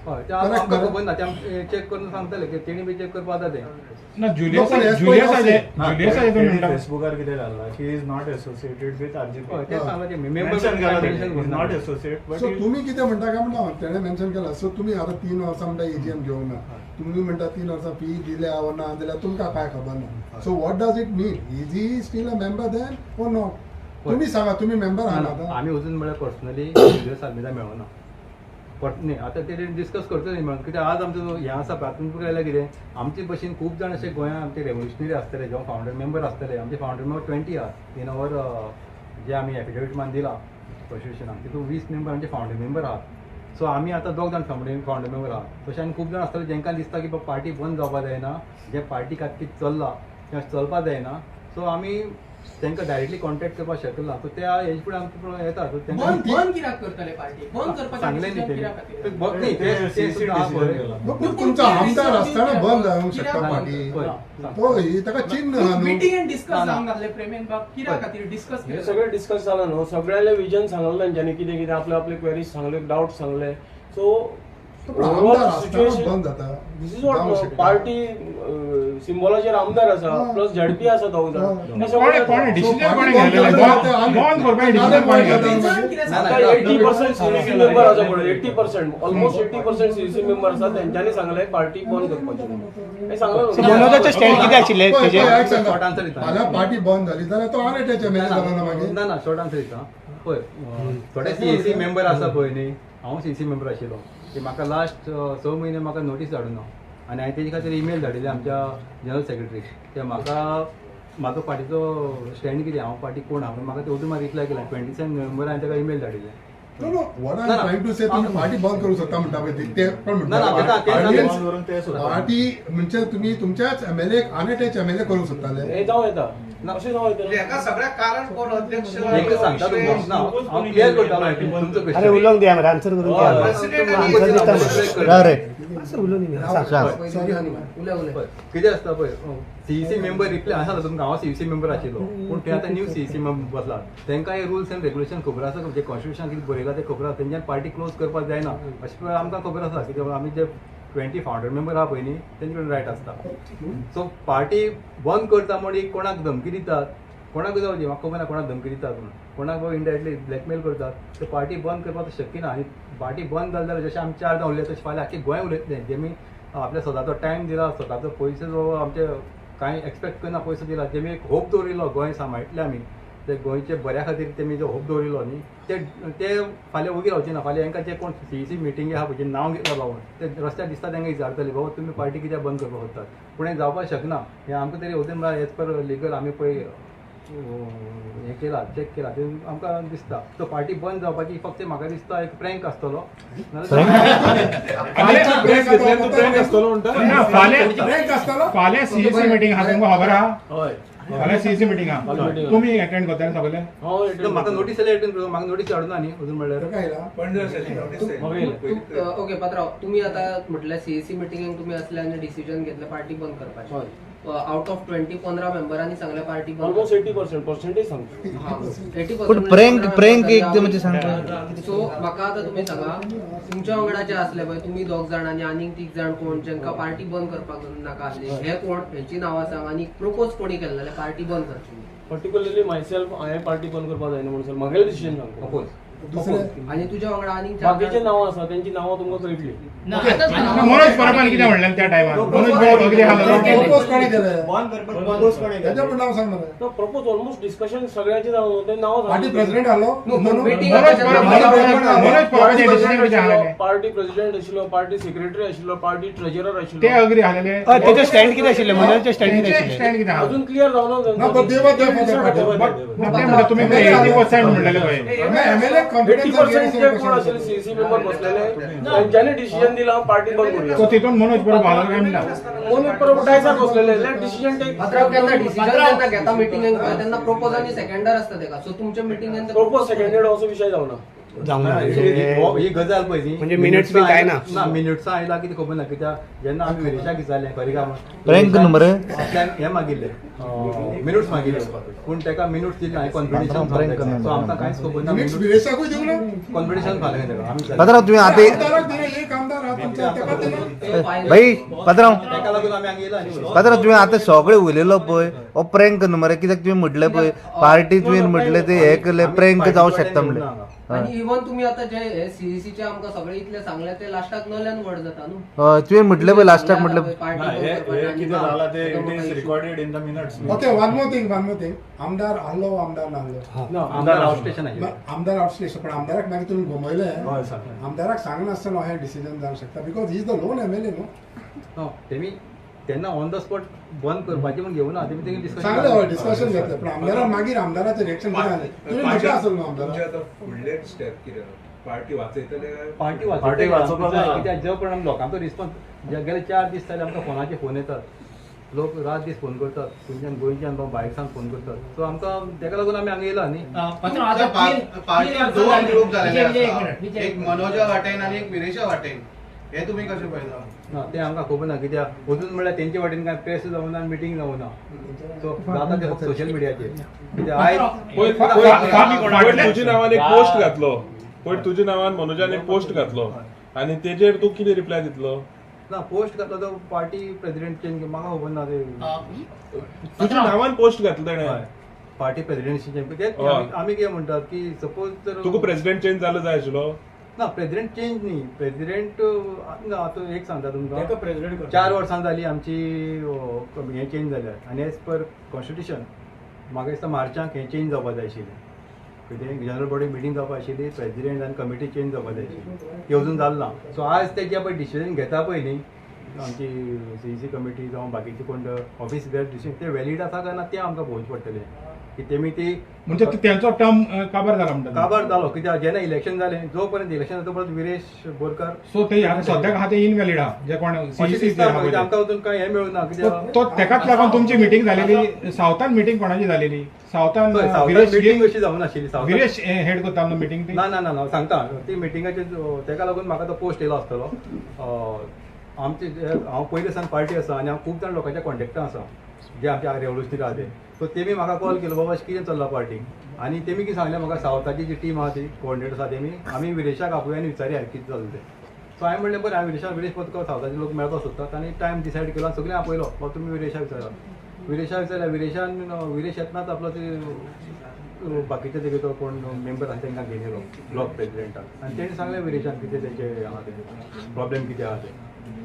C: Correct, खबर ना, ते चेक करून सांगतले की तेणी बी चेक करपा जाता ते.
G: ना जुलियस
D: फेसबुकार कितें घालला की is not associated with RGP,
C: तें सांगला ते
D: मेंबर not associate.
H: सो तुमी कितें म्हणटा काय म्हणटा तेणें मेन्शन केला. सो तुमी आतां 3 वर्सां म्हणटा एजीएम घेवंक ना, तुमी म्हणटा 3 वर्सां फी दिल्या वो ना जाल्यार तुमकां कांय खबर ना. So what does it mean? Is he still a member then or not? तुम्ही सांगा, तुम्ही मेंबर आहात आतां?
C: आमी अजून म्हळ्यार पर्सनली जुलियस आल्मेदा मेळना न्ही. आतां ते डिस्कस करतले न्ही म्हणून, कित्याक आज आमचो हें आसा प्राथमीक आयल्यार कितें आमचे भशेन खूब जाण अशे गोंयांत आमचे रेव्होल्युशनरी आसतले, जेव्हा फावंडर मेंबर आसतले. आमचे फावंडर मेंबर 20 आहात इन our जे आमी एफिडेवीट मान दिला कॉन्स्टिट्युशनाक, तितून 20 मेंबर आमचे फावंडर मेंबर आहात. सो आमी आतां 2 जाण फावंडर मेंबर आहात. तशें आनी खूब जाण आसतले जेंकां दिसता की बाबा पार्टी बंद जावपा जायना, जे पार्टी खातीर चल्ला तें चलपा जायना. सो आमी तांकां डायरेक्टली कॉन्टेक्ट करपाक शकना. सो त्या हेजे फुडें आमकां येता. सो तांकां
I: बंद कित्याक करतले पार्टी? बंद करपाचें
C: सांगलें न्ही
I: तेणी.
C: तें सुद्दां आहा पळय.
H: तुमचो आमदार आसतना बंद जावंक शकता पार्टी, तो ताका चिन्ह आहा न्हू.
I: मिटींग एंड डिस्कस जावंक नासलें प्रेमेन बाब, कित्या खातीर डिस्कस?
A: हें सगळें डिस्कस जालां न्हू, सगळ्यांले विजन सांगलें तेंच्यांनी, कितें कितें आपले आपले क्वेरीज सांगले, डावट सांगले. सो
H: बंद जाता
A: this is what party सिम्बॉलाचेर आमदार आसा प्लस झेडपी आसा दोग जाण. 80% सीईसी मेंबर आसा पळय, 80% ऑलमोस्ट 80% सीईसी मेंबर आसा, तेंच्यांनी सांगलें पार्टी बंद करपाची. हें सांगलें.
G: मनोजाचें स्टँड कितें आशिल्लें?
H: पार्टी बंद जाली जाल्यार तो अनअटॅच एमएलए जालो ना मागीर?
C: ना ना, शॉर्ट आन्सर दिता पळय. थोडे सीईसी मेंबर आसा पळय न्ही, हांव सीईसी मेंबर आशिल्लो की म्हाका लास्ट 6 म्हयने म्हाका नोटीस धाडूं ना आनी हांवें तेजे खातीर ईमेल धाडिल्ली आमच्या जनरल सेक्रेटरीक की म्हाका म्हाजो पार्टीचो स्टँड कितें, हांव पार्टी कोण आहा म्हणून. म्हाका ते वचून रिप्लाय केला 27 नोव्हेंबर हांवें ताका ईमेल धाडिल्लें.
H: No no, what I am trying to say, तुम्ही पार्टी बंद करू शकता म्हणटा पळय ते पण म्हणटा पार्टी म्हणजे तुम्ही तुमच्याच एमएलए अनअटॅच एमएलए करूंक शकताले,
A: हें जावं येता. अशें जावं येता.
J: हेका सगळ्याक कारण कोण अध्यक्ष
C: सांगता तुमकां हांव क्लियर करतालो तुमचो क्वेश्चन.
K: उलोवंक दिया मरे, आन्सर करून दिया.
C: कितें आसता पळय, सीईसी मेंबर रिप्लाय आसा तुमकां. हांव सीईसी मेंबर आशिल्लो, पूण ते आतां न्यू सीईसी मेंबर बसला, तांकां हे रुल्स एंड रेगुलेशन खबर आसा, जे कॉन्स्टिट्यूशन कितें बरयलां तें खबर आसा. तेंच्यान पार्टी क्लोज करपाक जायना अशें आमकां खबर आसा. कित्याक आमी जे 20 फावंडर मेंबर आहा पळय न्ही, तेंचे कडेन रायट आसता. सो पार्टी बंद करता म्हण एक कोणाक धमकी दितात, कोणाक जावं दी म्हाका खबर ना, कोणाक धमकी दितात म्हूण, कोणाक इनडायरेक्टली ब्लॅकमेल करतात. ते पार्टी बंद करपाक शक्य ना. आनी पार्टी बंद जाली जाल्यार जशें आमी 4 जाण उलयता तशें फाल्यां आख्खें गोंय उलयतलें. जेमी आपल्या स्वताचो टायम दिला, स्वताचो पयसो जो आमचे कांय एक्सपेक्ट करना पयसो दिला, तेमी एक होप दवरिल्लो गोंय सांबाळटले आमी, ते गोंयचे बऱ्या खातीर तेमी जो होप दवरिल्लो न्ही, ते ते फाल्यां वगी रावचे ना. फाल्यां हांकां जे कोण सीईसी मिटींगे आहा पळय, नांव घेतलां बाबा, ते रस्त्यार दिसता तांकां विचारतले बाबा तुमी पार्टी कित्याक बंद करपाक सोदतात. पूण हें जावपाक शकना. हें आमकां तरी वचून म्हळ्यार एज पर लिगल आमी पळय हें केलां, चॅक केलां, तें आमकां दिसता. सो पार्टी बंद जावपाची फक्त म्हाका दिसता एक प्रँक आसतलो.
G: फाल्यां सीईसी मिटींग आहा, तुमकां खबर आहा? फाल्यां सीईसी मिटींग आहा, तुमी अटेंड करतले सगळे?
C: म्हाका नोटीस जाल्यार अटेंड करता, म्हाका नोटीस हाडूना न्ही अजून म्हणल्यार.
I: ओके पात्रांव, तुमी आतां म्हटल्यार सीईसी मिटींगेक तुमी असले आनी डिसिजन घेतलें पार्टी बंद करपाचें. आउट ऑफ 20 15 मेंबरांनी सांगले पार्टी बंद.
A: ऑलमोस्ट 80% पर्सेंटेज सांगता.
E: पूण प्रँक प्रँक एक ते म्हणजे सांगता.
I: सो म्हाका आतां तुमी सांगा, तुमच्या वांगडा जे आसले पळय तुमी 2 जाण आनी आनीक 3 जाण कोण जेंका पार्टी बंद करपाक नाका आसली, हे कोण, हेंची नांवां सांग आनी प्रपोज कोणी केल्लें जाल्यार पार्टी बंद करची?
A: पर्टिक्युलरली मायसेल्फ हांवें पार्टी बंद करपाक जायना म्हणून म्हागेलें डिसिजन सांगता.
I: आनी तुज्या वांगडा आनीक
A: बाकीचे नांवां आसा तेंची नांवां तुमकां कळटली.
G: मनोज परबान कितें म्हणलें त्या टायमार? मनोज परब अग्री आसलो.
A: प्रपोज ऑलमोस्ट डिस्कशन सगळ्यांचे जालें, ते नांवां
H: पार्टी प्रेसिडेंट आलो,
A: पार्टी प्रेसिडेंट आशिल्लो, पार्टी सेक्रेटरी आशिल्लो, पार्टी ट्रेजरर आशिल्लो,
G: ते अग्री आसलेले.
K: तेचें स्टँड कितें आशिल्लें? मनोजचें स्टँड कितें
G: आशिल्लें?
A: अजून क्लियर जावना.
G: तुमी 80% म्हणलेले पळय.
A: 80% जे कोण आशिल्ले सीईसी मेंबर बसलेले तेंच्यांनी डिसिजन दिला पार्टी बंद करूया.
G: सो तितून मनोज परब आसलो काय म्हणटा?
A: मनोज परब डायसार बसलेले. डिसिजन टेक
I: केन्ना डिसिजन जेन्ना घेता मिटिंगेक तेन्ना प्रपोज आनी सेकंडर आसता तेका. सो तुमच्या मिटिंगेन
A: प्रपोज सेकंडेड असो विशय जावना.
C: ही गजाल पळय न्ही,
K: म्हणजे मिनिट्स बी काय ना,
C: ना मिनिट्सां आयला कितें खबर ना. कित्याक जेन्ना आमी विरेशाक विचारलें खरें काय म्हणून,
E: प्रँक न्हू मरे,
C: आपल्यान हें मागिल्लें, मिनिट्स मागिल्ले, पूण ताका मिनिट्स दिले ना. कॉन्फिडेन्शियल, सो आमकां कांयच खबर ना.
H: विरेशाकूय दिवंक ना
C: कॉन्फिडेन्शियल फाल्यां ताका आमी.
E: पात्रांव तुमी आतां भाई, पात्रांव
C: ताका लागून आमी हांगा येयला.
E: पात्रांव तुमी आतां सगळें उलयलो पळय हो प्रँक न्हू मरे. कित्याक तुमी म्हटलें पळय पार्टी तुवें म्हटलें ते हें केलें प्रँक जावं शकता म्हणलें.
I: आनी इवन तुमी आतां जे सीईसीचे आमकां सगळे इतले सांगले ते लास्टाक नल्यान वर्ड जाता न्हू.
E: तुवें म्हटलें पळय लास्टाक म्हटलें
D: कितें जालां ते it is recorded in the minutes.
H: Okay, one more thing, one more thing. आमदार आहलो, आमदार नाहलो,
C: आमदार आउट स्टेशन आशिल्लें,
H: आमदार आउट स्टेशन, पण आमदाराक मागीर तुमी घुमयले. आमदाराक सांगनासतना हें डिसिजन जावंक शकता because he is the lone MLA न्हू.
C: तेमी तेन्ना ऑन the spot बंद करपाचें म्हूण घेवना, तेमी तेंगे डिस्कशन
H: सांगलें, डिस्कशन घेतलें, पण आमदारान मागीर आमदाराचें रिएक्शन कितें जालें तुमी म्हटलें आसतलें न्हू आमदाराक.
J: आतां फुडलें स्टेप कितें? पार्टी वाचयतले?
C: पार्टी वाचोवपाक कित्याक जे प्रमाण लोकांचो रिस्पॉन्स गेले 4 दीस जाले आमकां फोनाचे फोन येतात, लोक रात दीस फोन करतात, खंयच्यान गोंयच्यान बाबा भायर सावन फोन करतात. सो आमकां तेका लागून आमी हांगा येयला न्ही.
J: पार्टी दोन ग्रूप जाल्ले आसा, एक मनोजा वाटेन आनी एक विरेशा वाटेन, हे तुमी कशें पळयता?
C: ना तें आमकां खबर ना. कित्याक अजून म्हणल्यार तेंचे वाटेन कांय प्रेस जावना आनी मिटींग जावना. सो जाता तें फक्त सोशल मिडियाचेर. कित्याक आयज
B: पयर तुज्या नांवान एक पोस्ट घातलो, पयर तुज्या नांवान मनोजान एक पोस्ट घातलो आनी तेजेर तूं कितें रिप्लाय दितलो?
C: ना पोस्ट घातलो तो पार्टी प्रेसिडेंट चेंज, म्हाका खबर ना ते
B: तुज्या नांवान पोस्ट घातलो तेणें
C: पार्टी प्रेसिडेंट चेंज. आमी कितें म्हणटात की सपोज जर
B: तुका प्रेसिडेंट चेंज जालो जाय आशिल्लो?
C: ना प्रेसिडेंट चेंज न्ही, प्रेसिडेंट आतां एक सांगता तुमकां, 4 वर्सां जाली आमची हें चेंज जाल्यार आनी एज पर कॉन्स्टिट्युशन म्हाका दिसता मार्चाक हें चेंज जावपा जाय आशिल्लें. कितें जनरल बॉडी मिटींग जावपा आशिल्ली, प्रेसिडेंट आनी कमिटी चेंज जावपा जाय आशिल्ली, ती अजून जालें ना. सो आज ते जे पळय डिसिजन घेता पळय न्ही आमची सीईसी कमिटी जावं बाकीचे कोण ऑफिस बेर डिसिजन ते व्हॅलीड आसा काय ना तें आमकां पळोवचें पडटलें. की तेमी ती
G: म्हणजे त्यांचो टर्म काबार जाला म्हणटा,
C: काबार जालो कित्याक जेन्ना इलेक्शन जालें, जो पर्यंत इलेक्शन जालें तो पर्यंत विरेश बोरकार
G: सो ते सद्याक आहा ते इनव्हॅलिड आहा, जे कोण सीईसी
C: आमकां अजून कांय हें मेळूं ना कित्याक
G: तो तेकाच लागून तुमची मिटींग जालेली सावथान, मिटींग कोणाची जालेली सावथान?
C: मिटींग अशी जावं नाशिल्ली,
G: विरेश हेड करता मिटींग?
C: ना ना ना सांगता ती मिटिंगाचे तेका लागून म्हाका तो पोस्ट येयलो आसतलो. आमचे हांव पयले सावन पार्टी आसा आनी हांव खूब जाण लोकांच्या कॉन्टेक्टान आसा जे आमच्या रेवोल्युशनरी आहा ते, सो तेमी म्हाका कॉल केलो बाबा कितें चल्लां पार्टी, आनी तेमी कितें सांगलें म्हाका सावथाची जी टीम आहा ती कोऑर्डिनेटर आसा तेमी आमी विरेशाक आपोवया आनी विचारया कितें जालें तें. सो हांवें म्हणलें बरें, हांवें विरेशाक विरेश पळय तुका सावथाचे लोक मेळपाक सोदतात आनी टायम डिसायड केलो आनी सगळें आपयलो बाबा तुमी विरेशाक विचारा. विरेशाक विचारल्या, विरेशान विरेश येतनाच आपलो ते बाकीचे तेगे तो कोण मेंबर आसा तांकां घेवन येयलो ब्लॉक प्रेजिडेंटाक आनी तेणें सांगलें विरेशान कितें तेंचे आहा तें प्रॉब्लेम कितें आहा तें.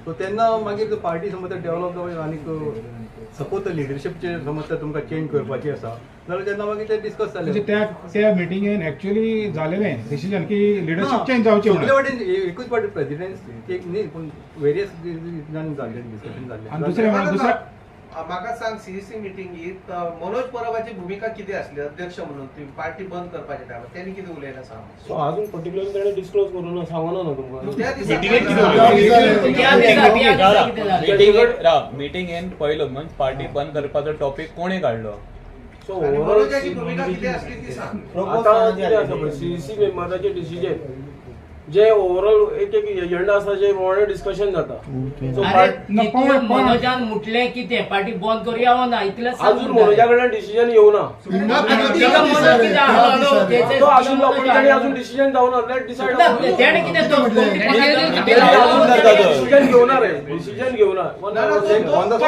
C: सो तेन्ना मागीर पार्टी समज तर डेवलप जावं आनीक सपोज लिडरशीपचेर समज तर तुमकां चेंज करपाची आसा जाल्यार तेन्ना मागीर ते डिस्कस जालें.
G: त्या त्या मिटिंगेन एक्चुअली जालेलें डिसिजन की लिडरशीप चेंज जावची
C: सगळे वाटेन एकूच पार्टी प्रेजिडेंट एक न्ही पूण वेरियस जाल्लें डिस्कशन जाल्लें.
G: आनी दुसरें दुसरें
J: म्हाका सांग, सीईसी मिटिंगेत मनोज परबाची भुमिका कितें आसली अध्यक्ष म्हणून ती पार्टी बंद करपाच्या टायमार तेणी कितें उलयलां सांग?
A: सो अजून पर्टिक्युलर तेणें डिस्क्लोज करूं ना, सांगना ना तुमकां.
L: मिटिंगेन पयलो म्हणजे पार्टी बंद करपाचो टॉपीक कोणे काडलो?
A: सो
J: मनोजाची भुमिका कितें आसली ती सांग.
A: आतां कितें आसा पळय सीईसी मेंबराचें डिसिजन जे ओवरऑल एक एक एजेंडा आसा जे प्रमाणे डिस्कशन जाता.
M: मनोजान म्हटलें कितें पार्टी बंद करुया वो ना इतलें
A: अजून मनोजा कडल्यान डिसिजन येवना, तो आशिल्लो पूण ताणें अजून डिसिजन जावना, लेट डिसायड डिसिजन घेवना रे, डिसिजन घेवना.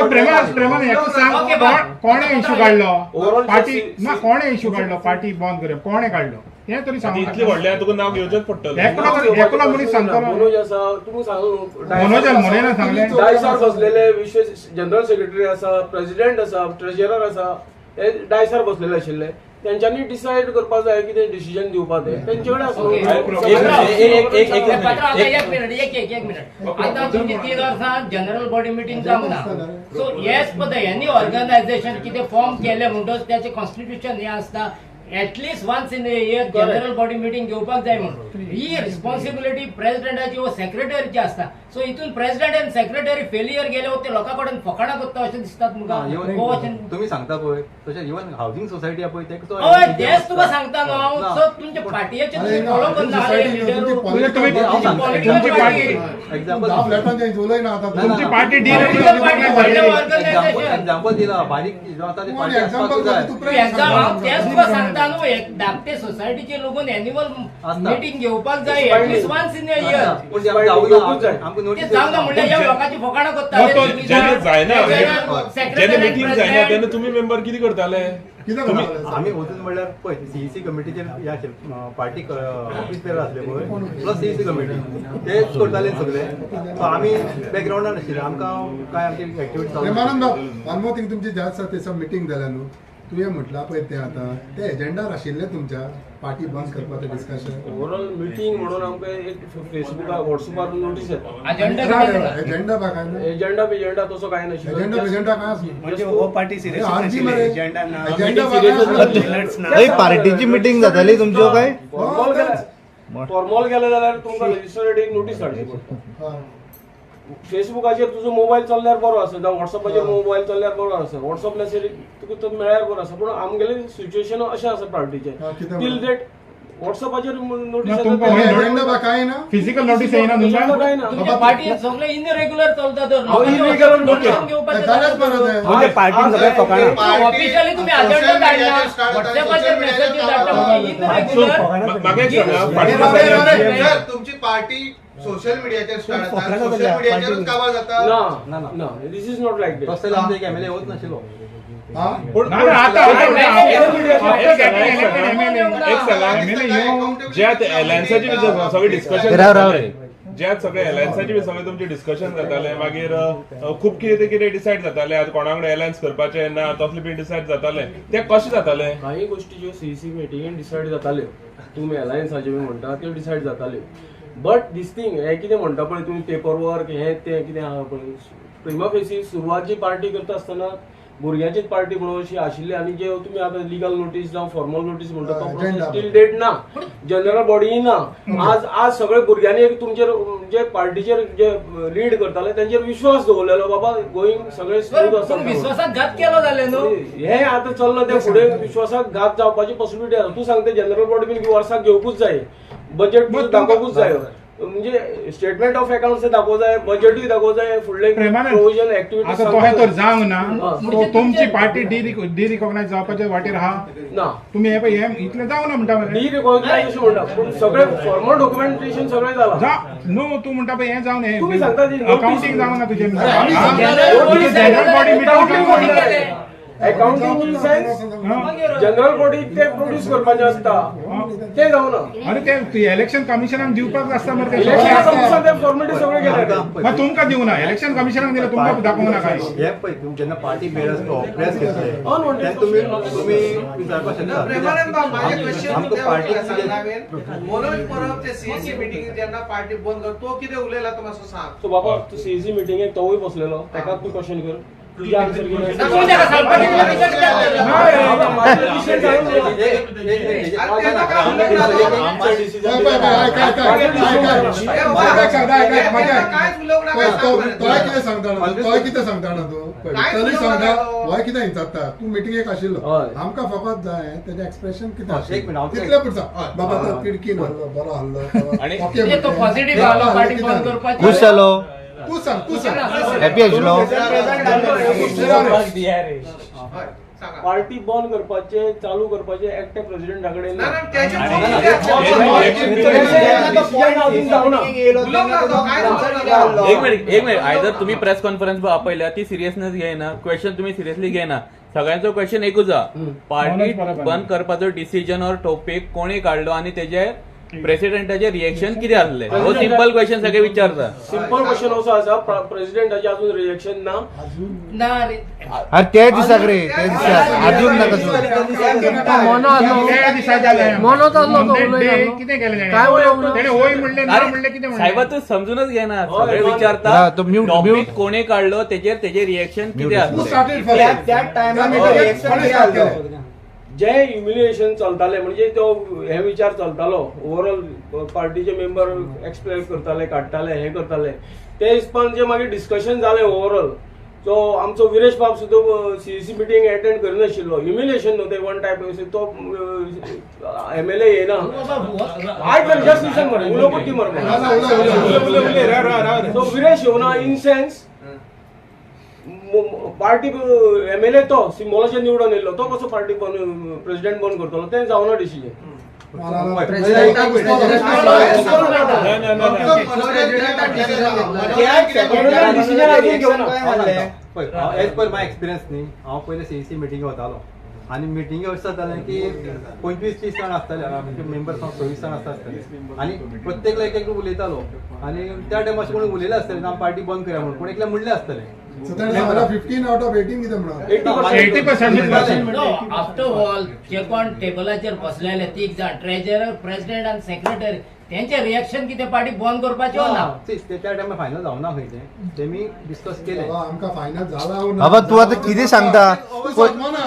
G: प्रेमान सांग कोणे इशू काडलो पार्टी ना, कोणे इशू काडलो पार्टी बंद करुया कोणे काडलो हें तरी सांग.
B: इतलें व्हडलें तुका नांव घेवचेंच पडटलें.
G: एकलो मनीस सांगतलो
A: मनोज आसा, तुमकां सांगलो
G: मनोजान मनोजान सांगलें
A: डायसार बसलेले विशेष जनरल सेक्रेटरी आसा, प्रेसिडेंट आसा, ट्रेजरर आसा, हे डायसार बसलेले आशिल्ले, तेंच्यांनी डिसायड करपाक जाय कितें डिसिजन दिवपा तें तेंचे कडेन आसा.
M: एक मिनिट, आतां तुमची 3 वर्सां जनरल बॉडी मिटींग जावंक ना, so as per the any organisation कितें फॉर्म केलें म्हणटच त्याचें कॉन्स्टिट्युशन हें आसता at least once in a year general body meeting घेवपाक जाय म्हणून ही रिस्पॉन्सिबिलिटी प्रेसिडेंटाची वो सेक्रेटरीची आसता. सो हितून प्रेसिडेंट आनी सेक्रेटरी फेलियर गेले वो ते लोकां कडेन फकाणां करता अशें दिसतात तुमकां.
C: तुमी सांगता पळय तशें इवन हावजींग सोसायटी पळय
M: हय तेंच तुका सांगता न्हू हांव. सो तुमच्या पार्टीचे तुमी फॉलो करना
C: एक्झाम्पल दिला बारीक
M: हांव तेंच तुका सांगता न्हू, एक धाकटे सोसायटीचे लोकून एन्युअल मिटींग घेवपाक जाय at least once in a year. ते जावना म्हणल्यार ह्या लोकांची फकाणां करता.
B: मिटींग जायना तेन्ना तुमी मेंबर कितें करताले?
C: आमी वचून म्हणल्यार पळय सीईसी कमिटीचेर ह्या पार्टी ऑफिस पेर आसले पळय प्लस सीईसी कमिटी तेच करताले सगळे, सो आमी बॅकग्रावंडार आशिल्ले, आमकां कांय आमची एक्टिविटी.
H: वन मोर थिंग, तुमची ज्या दिसा ते मिटींग जाल्या न्हू तुवें म्हटलां पळय तें आतां ते एजेंडार आशिल्लें तुमच्या पार्टी बंद करपाचें डिस्कशन?
A: ओवरऑल मिटींग म्हणून आमकां एक फेसबुकार वॉट्सएपार नोटीस येता,
H: एजेंडा बा काय ना,
A: एजेंडा बिजेंडा तसो कांय नाशिल्लो,
H: एजेंडा बिजेंडा काय आसलो
K: म्हणजे हो पार्टी सिरियस नाशिल्ली, एजेंडा ना,
E: ना पार्टीची मिटींग जाताली तुमच्यो काय
A: फॉर्मल गेले जाल्यार तुमकां रजिस्टर्ड एक नोटीस धाडची पडटा. फेसबुकाचेर तुजो मोबायल चल्ल्यार बरो आसा, जावं वॉट्सएपाचेर मोबायल चल्ल्यार बरो आसा, वॉट्सएप मेसेज तुका तो मेळ्ळ्यार बरो आसा, पूण आमगेलें सिच्युएशन अशें आसा पार्टीचें टील that वॉट्सएपाचेर नोटीस
H: काय ना,
G: फिजिकल नोटीस येयना तुमकां
A: काय ना,
M: पार्टी सगळे इनरेग्युलर चलता तर ऑफिशियली तुम्ही अजेंडा धाडला व्हॉट्सएपाचेर मेसेज धाडटा इनरेग्युलर.
J: तुमची पार्टी सोशल मिडियाचेर स्टार्ट जाता, सोशल मिडियाचेरूच काबार जाता.
A: ना ना, this is not like that.
C: तसो आमचो एक एमएलए होत नाशिल्लो.
B: ज्या एलायन्साचे सगळे डिस्कशन ज्या सगळे एलायन्साचे बी सगळे तुमचे डिस्कशन जाताले, मागीर खूब कितें कितें डिसायड जाताले, आतां कोणा वांगडा एलायन्स करपाचें ना तसलें बी डिसायड जातालें, तें कशें जातालें?
A: काही गोष्टी ज्यो सीईसी मिटिंगेन डिसायड जाताल्यो, तुमी एलायन्साचे बी म्हणटा त्यो डिसायड जाताल्यो, बट these thing हें कितें म्हणटा पळय तुमी पेपर वर्क हें तें कितें आहा पळय, प्रिमा फेसी सुरवात जी पार्टी करता आसतना भुरग्यांचीच पार्टी म्हणून अशी आशिल्ली आनी जे तुमी आतां लिगल नोटीस जावं फॉर्मल नोटीस म्हणटा तो प्रोसेस
H: Agenda.
A: Till date ना, जनरल बॉडीय ना. आज आज सगळे भुरग्यांनी एक तुमचेर जे पार्टीचेर जे लीड करताले तेंचेर विश्वास दवरलेलो, बाबा गोईंग सगळे स्मूथ आसा.
M: पूण विश्वासाक घात केलो जालें न्हू.
A: हे आतां चल्लां तें फुडें विश्वासाक घात जावपाची पॉसिबिलिटी आसा. तूं सांगता जनरल बॉडी बीन वर्साक घेवकूच जाय, बजेट दाखोवकूच जाय, म्हणजे स्टेटमेंट ऑफ अकाउंट्स दाखोवंक जाय, बजेटूय दाखोवंक जाय, फुडले
G: प्रेमानंद,
A: प्रोविजन एक्टिविटीज.
G: आतां तोहें तर जावंक ना, सो तुमची पार्टी डिरिकॉग्नायज जावपाच्या वाटेर आहा.
A: ना,
G: तुमी हे पळय हे इतलें जावंक ना म्हणटा मरे.
A: डिरिकॉग्नायज अशें म्हणटा, पूण सगळें फॉर्मल डॉक्युमेंटेशन सगळें जालां.
G: जा न्हू, तूं म्हणटा पळय हें जावन हें
A: तुमी सांगता ती notice-
G: accounting जावंक ना तुजें.
M: जनरल
G: बॉडी मिटींग
A: हो, accounting in sense general body ते प्रोड्यूस करपाचें आसता, तें जावना.
G: अरे ते इलेक्शन कमिशनाक दिवपाक आसता मरे ते.
A: इलेक्शन कमिशन ते फॉर्मेलिटी सगळें केलें.
G: मग तुमकां दिवना, इलेक्शन कमिशनाक दिलें, तुमकां दाखोवंक ना काय.
C: हे पळय, तुमी जेन्ना पार्टी मेळस प्रेस घेतले तेन्ना तुमी तुमी विचारपाक शकता.
J: प्रेमानंद बाब, माझे क्वेश्चन.
C: आमकां पार्टी
J: मनोज परब ते सीएसी मिटिंग जेन्ना पार्टी बंद कर, तो कितें उलयला तो मातसो सांग.
A: सो बाबा, तूं सीईसी मिटिंगेक तोवूय बसलेलो, ताका तूं क्वेश्चन कर, तुजें आन्सर कितें?
M: तूं ताका सांगपाचें जाल्यार विचार कर.
A: माझें decision जाणून घे.
H: पळय पळय पळय, आयक आयक आयक आयक आयक सांगता, आयक आयक म्हाज्या
J: कांयच उलोवंक नाका.
H: पळय, तोय कितें सांगता ना, तोय कितें सांगता ना, तूं पळय
J: कांयच
H: तरी
J: उलोवंक
H: सांगता
J: नाका तो.
H: होय कितें विचारता, तूं मिटिंगेक आशिल्लो,
A: हय.
H: आमकां फकत जाय तेजें एक्सप्रेशन कितें
C: एक मिनिट,
H: आशिल्लें
C: हांव
H: तितलें पुरता. बाबा तो तिडकीन आहलो, बरो आहलो,
L: आणि-
H: ओके.
M: म्हणजे तो पॉझिटिव्ह आलो पार्टी बंद करपाची.
E: खूश जालो,
H: तूं सांग, तूं सांग.
E: हॅपी आशिल्लो.
J: हय, सांगा.
A: पार्टी बंद करपाचे चालू करपाचे एकटे प्रेसिडेंटा कडेन
J: ना
A: ना.
J: ना, तेजे
A: अजून जावना.
J: उलोवंक ना तो, कांयच उलोवंक ना.
L: एक मिनिट, एक मिनिट. आयदर तुम्ही प्रेस कॉन्फरन्स आपयल्या ती सिरियसनेस घेयना, क्वेश्चन तुम्ही सिरियसली घेयना. सगळ्यांचो क्वेश्चन एकूच आहा, पार्टी
G: मनोज परब.
L: बंद करपाचो डिसिजन ऑर टॉपीक कोणी काडलो आनी तेजे प्रेसिडेंटाचे रिएक्शन कितें आसलें? हो सिंपल क्वेश्चन सगळे विचारता.
A: सिंपल क्वेश्चन असो आसा, प्रेसिडेंटाचे अजून रिएक्शन ना.
M: ना रे.
E: अरे त्या दिसाक रे, त्या दिसाक अजून नाका सांगू.
G: त्या दिसा जालें.
I: मोनोच आसलो तो
G: On that
I: उलयता
G: day
I: न्हू.
G: कितें केलें तेणें?
I: काय उलोवंक ना?
G: तेणें होय म्हणलें ना म्हणलें, कितें
L: साहेबा,
G: म्हणलें?
L: तूं समजूनच घेना.
A: हय,
L: सगळे
A: हय.
L: विचारता
E: ना, तो mute-
L: topic
E: mute.
L: कोणी काडलो, तेजेर तेजे रिएक्शन कितें
E: Mute.
H: Who
L: आसलें.
H: started first?
K: त्या टायमार
H: त्या meeting कोणें start केलें?
A: जे ह्युमिलिएशन चलताले, म्हणजे तो हे विचार चलतालो ओवरऑल पार्टीचे मेंबर एक्सप्लेन करताले, काडटाले, हे करताले, ते हिसपान जे मागीर डिस्कशन जालें ओवरऑल, सो आमचो विरेश बाब सुद्दां सीईसी मिटींग अटेंड करिनाशिल्लो. ह्युमिलिएशन न्हू ते वन टायप, तो एमएलए येना. आयक तर, जस्ट लिसन मरे, उलोवपूच दी मरे.
H: ना, ना, उलय, उलय, उलय.
A: सो विरेश येवना इन सेन्स पार्टी एमएलए तो सिंबॉलाचेर निवडून येयल्लो, तो कसो पार्टी बंद, प्रेसिडेंट बंद करतलो? तें जावना डिसिजन.
H: ना, ना, ना.
A: डिसिजन अजून घेवना.
C: पळय, एज पर माय एक्सपिरियन्स न्ही, हांव पयले सीईसी मिटिंगे वतालो आनी मिटिंगे अशें जातालें की 25-30 जाण आसताले आमचे मेंबर्स, 26 जाण आसता आसतले आनी प्रत्येक एक एक उलयतालो आनी त्या टायमार अशें कोणी उलयलें आसतलें ना पार्टी बंद करया म्हणून, कोण एकले म्हणलें आसतलें.
H: So ताणें सांगलां 15 out of 18 कितें म्हणून?
G: 80%.
M: नो, आफ्टर ऑल जे कोण टेबलाचेर बसलेले तीग जाण, ट्रेजरर, प्रेसिडेंट आनी सेक्रेटरी, तेंचे रिएक्शन कितें पार्टी बंद करपाचें हो ना?
C: See, ते त्या टायमार फायनल जावना खंय तें, तेमी डिस्कस केलें.
H: बाबा, आमकां फायनल जाला ना?
E: बाबा, तूं आतां कितें सांगता?
H: तूं समजना.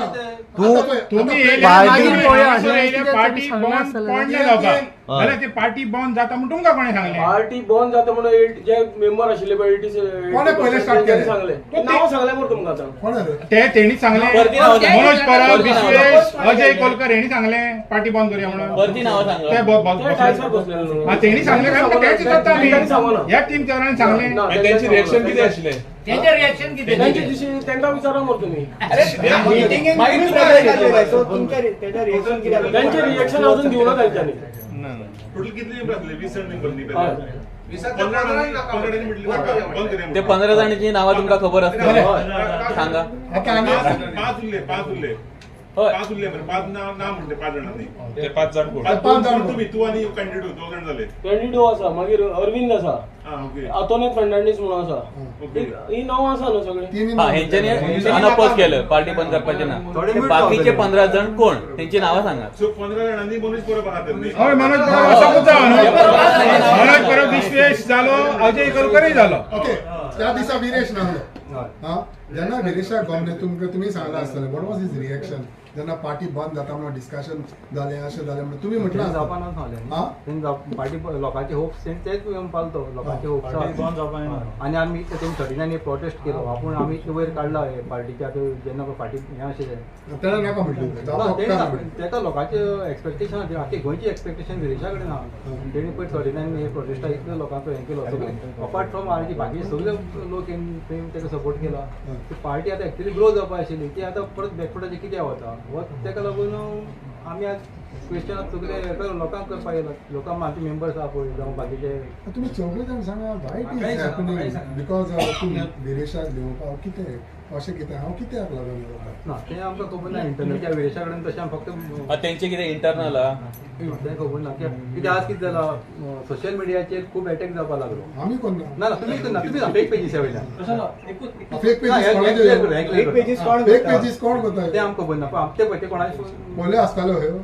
E: तूं-
H: आतां पळय,
G: तुमी
H: आतां
G: येयले,
E: पार्टी-
G: तुमी
I: पळोवया.
G: हांगासर येयले, पार्टी
I: सांगना
G: बॉन्ड
I: आसलें.
G: कोण जावपाक जाल्यार ती पार्टी बॉन्ड जाता म्हूण तुमकां कोणें सांगलें?
A: पार्टी बंद जाता म्हणून जे मेंबर आशिल्ले पळय 80
H: कोणें पयलें start केलें?
A: सांगलें, नांव सांगलें मरे तुमकां आतां.
H: कोण रे?
G: ते तेणी सांगलें,
L: परती नांव सांग.
G: मनोज परब,
L: परती नांव
G: विश्वेश, अजय कोलकर हेणी सांगलें पार्टी बंद करूया म्हणून.
L: परती नांव सांग.
G: ते
A: ते टायल्सार बसलेले न्हू.
G: हा, तेणी सांगलें काय म्हणटा तेच विचारता आमी.
A: तेंच्यांनी सांगूना.
G: ह्या तीन जाणांनी सांगलें.
A: ना,
B: आनी तेंचे रिएक्शन कितें आशिल्लें?
M: तेंचे रिएक्शन कितें?
A: तेंचे डिसिजन तेंकां विचारा मरे तुमी.
K: मिटिंगेक
A: तेंचे रिएक्शन अजून दिवना तेंच्यांनी.
B: टोटल कितले मेंबर आसले? 20 जाण मेंबर न्ही
A: हय.
B: पहिले? 15 जाणांनी म्हटलें नाका, बंद करूया
L: ते
B: म्हणून.
L: 15 जाणांची नांवां तुमकां खबर आसतली, सांगा.
H: आतां आनी
B: पांच उरले, पांच उरले.
L: हय.
B: पांच उरले मरे, पांच ना ना म्हणले पांच जाणांनी.
N: ते पांच जाण कोण?
B: पांच
H: पांच जाण.
B: तुम्ही, तूं आनी कॅन्डिडेट दोग जाण जाले.
A: कॅन्डिडो आसा, मागीर अरविंद आसा,
B: आं, ओके.
A: आतोनेत फर्नांडीस म्हणून आसा.
B: ओके.
A: ही नांवां आसा न्हू सगळीं.
H: तिनी
L: हा, हेंच्यांनी अनअपोज केलं पार्टी बंद करपाचें ना.
C: थोडे
L: ते
C: mute
L: बाकीचे
C: रावतले.
L: 15 जण कोण, तेंची नांवां सांगात.
B: सो 15 जाणांनी मनोज परब आहा तर न्ही?
G: हय, मनोज परब आसा, न्हू. मनोज परब, विश्वेश जालो, अजय गरकरय जालो.
H: ओके, त्या दिसा विरेश नासलो. हा, जेन्ना विरेशाक गमले तुमकां, तुमी सांगलां आसतलें, what was his reaction जेन्ना पार्टी बंद जाता म्हणून डिस्कशन जालें, अशें जालें म्हणून तुमी म्हटलां?
C: जावपा ना सांगलें.
H: हा?
C: तेणी पार्टी लोकांचे होप्स तेच पालतो, लोकांचे होप्स.
D: पार्टी बंद जावपा जायना.
C: आनी आमी तेणी 39 प्रोटेस्ट केलो आपूण, आमी इतले वयर काडला हे पार्टीच्या. आतां जेन्ना पळय पार्टी हें आशिल्लें.
H: तेणें नाका म्हटलें, जावपाक
C: तेणी
H: उपकारना म्हटलें.
C: तेका लोकांचे एक्सपेक्टेशन, आख्खे गोंयची एक्सपेक्टेशन विरेशा कडेन आहा. तेणी पयर 39 हे प्रोटेस्टा इतले लोकांचो हें केलो, सगळे अपार्ट फ्रॉम आरजी बाकी सगळे लोक तेणी तेका सपोर्ट केला. ती पार्टी आतां एक्चुअली ग्रो जावपा आशिल्ली, ती आतां परत बॅकफुटाचेर कित्याक वता हो, तेका लागून आमी आज क्वेश्चन सगळे हेका लोकांक करपाक येयला. लोकांक आमचे मेंबर्स आहा पळय, जावं बाकीचे.
H: तुमी चौगूय जाण सांगा, why it is happening? Because तूं विरेशाक घेवपाक कितें अशें कितें हांव कित्याक लागून जाता?
C: ना, तें आमकां खबर ना इंटरनल त्या विरेशा कडेन. तशें आमी फक्त
L: तेंचे कितें इंटरनल आहा.
C: तें खबर ना. कित्याक आज कितें जालां, सोशल मिडियाचेर खूब एटॅक जावपाक लागलो.
H: आमी कोण ना?
C: ना ना, तुम्ही ना, तुम्ही फेक पेजीस वयल्यान.
H: फेक पेजीस कोणाचे?
K: फेक पेजीस कोण
H: फेक
K: करता?
H: पेजीस कोण करता?
C: तें आमकां खबर ना, पण ते पळय ते कोणाचे.
H: पयले आसताल्यो ह्यो.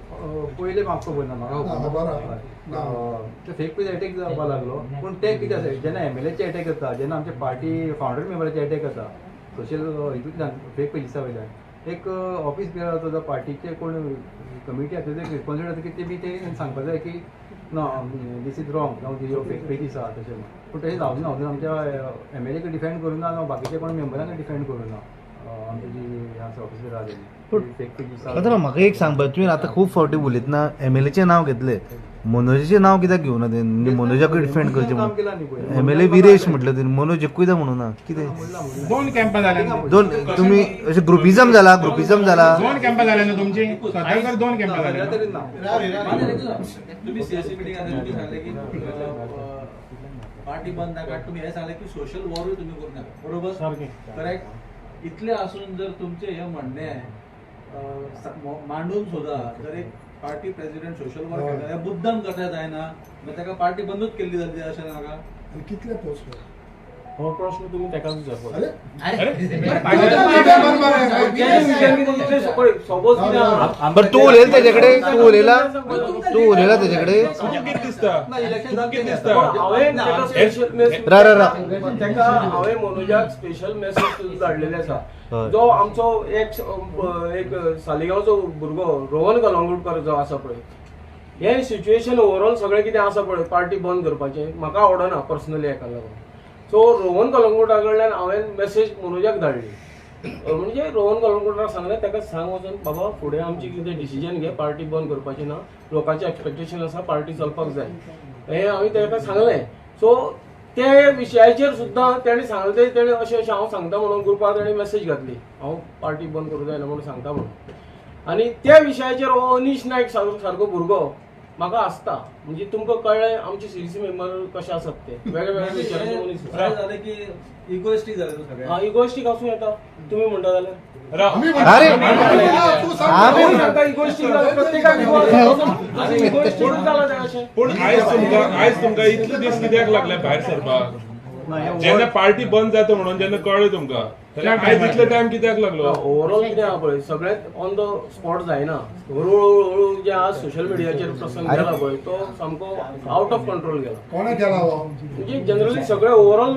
C: पयले आमकां खबर ना, म्हाका
H: ना,
C: खबर
H: खबर
C: ना.
H: आहा. ना.
C: ते फेक पेज एटॅक जावपाक लागलो. पूण ते कितें आसा, जेन्ना एमएलएचे एटॅक जाता, जेन्ना आमचे पार्टी फावंडर मेंबराचे एटॅक जाता सोशल हितूंतल्यान, फेक पेजीसा वयल्यान, एक ऑफिस बेराचो जो पार्टीचे कोण कमिटी आसा, तेजो एक रिस्पॉन्सिबिलिटी आसा की ते बी ते सांगपाक जाय की ना, this is wrong, जावं ह्यो फेक पेजीस आहा तशें म्हणून. पूण तशें जावंक ना. अजून आमच्या एमएलएक डिफेंड करूं ना, जावं बाकीचे कोण मेंबरांक डिफेंड करूं ना. आमची जी हें आसा, ऑफिस बेरा फेक पेजीस आहा.
E: आतां म्हाका एक सांगपा, तुवें आतां खूब फावटी उलयतना एमएलएचें नांव घेतलें, मनोजाचें नांव कित्याक घेवना तें? मनोजाकूय डिफेंड करचें
C: काम केलां न्ही
E: म्हणून.
C: पयर.
E: एमएलए विरेश म्हटलें तेणी, मनोज एकूयदा म्हणूना कितें?
C: म्हणलां, म्हणलां.
G: दोन कॅम्पां जाल्या न्ही.
E: दोन तुमी अशें ग्रुपिझम जाला, ग्रुपिझम जाला.
G: दोन कॅम्पां जाल्या न्हू तुमची, सदरकर दोन कॅम्पां
C: सध्या
G: जाल्या.
C: तरी ना.
K: तुम्ही सीएससी मिटिंग आसा, तुम्ही सांगले की पार्टी बंद नाका. तुम्ही हे सांगले की सोशल वॉरूय तुम्ही करू नाका, बरोबर? करेक्ट. इतले असून जर तुमचे हे म्हणणे मांडून सुद्धा जर एक पार्टी प्रेसिडेंट सोशल वॉर करता, हे मुद्दम करता जायना, मागीर ताका पार्टी बंदूच केल्ली जातली अशें नाका?
H: आनी कितले पोस्ट?
A: हो प्रश्न तुम्ही तेकाच विचारपाक.
H: अरे,
A: सपोज कितें आहा,
E: बरं, तूं उलयला तेजे कडेन? तूं उलयला, तूं उलयला तेजे कडेन?
B: तुका कितें दिसता?
C: ना, इलेक्शन
B: तुका कितें दिसता?
A: पण हांवें तेका स्पेशल मेसेज
E: रा रा रा
A: तेका हांवें मनोजाक स्पेशल मेसेज धाडलेले आसा.
E: हय.
A: जो आमचो एक एक सालिगांवचो भुरगो रोहन कलंगूटकर जो आसा पळय, हें सिच्युएशन ओवरऑल सगळें कितें आसा पळय, पार्टी बंद करपाचें म्हाका आवडना पर्सनली हेका लागून. सो रोहन कलंगूटा कडल्यान हांवें मेसेज मनोजाक धाडली, म्हणजे रोहन कलंगूटाक सांगलें, ताका सांग वचून बाबा फुडें आमची कितें डिसिजन घे, पार्टी बंद करपाची ना, लोकांचें एक्सपेक्टेशन आसा, पार्टी चलपाक जाय, हें हांवें ताका सांगलें. सो ते विशयाचेर सुद्दां तेणें सांगलें, तें तेणें अशें अशें हांव सांगता म्हणून ग्रुपार तेणें मेसेज घातली, हांव पार्टी बंद करूं जायना म्हणून सांगता म्हणून. आनी त्या विशयाचेर हो अनीश नायक सारको भुरगो म्हाका आसता, म्हणजे तुमकां कळ्ळें आमचे सीसी मेंबर कशे आसात ते, वेगळे वेगळे विचाराचे मनीस
K: अशें जालें की इगोइस्टीक जालें न्हू सगळें.
A: हा, इगोइस्टीक आसूं येता तुमी म्हणटा जाल्यार.
E: अरे
H: तूं सांग.
E: आमी
A: कोण सांगता इगोइस्टीक जालें? प्रत्येकाक ego आसता. इगोइस्टीक जालां तें अशें.
B: पूण आयज तुमकां इतले दीस कित्याक लागले भायर सरपाक?
C: ना, हे
B: जेन्ना पार्टी बंद जाता म्हणून जेन्ना कळ्ळें तुमकां, जाल्यार आयज इतलो टायम कित्याक लागलो?
A: ओवरऑल कितें आहा पळय, सगळें ऑन the spot जायना. हळू हळू हळू जे आज सोशल मिडियाचेर प्रसंग गेला पळय, तो सामको आउट ऑफ कंट्रोल गेला.
H: कोणें केला हो?
A: म्हणजे जनरली सगळे ओवरऑल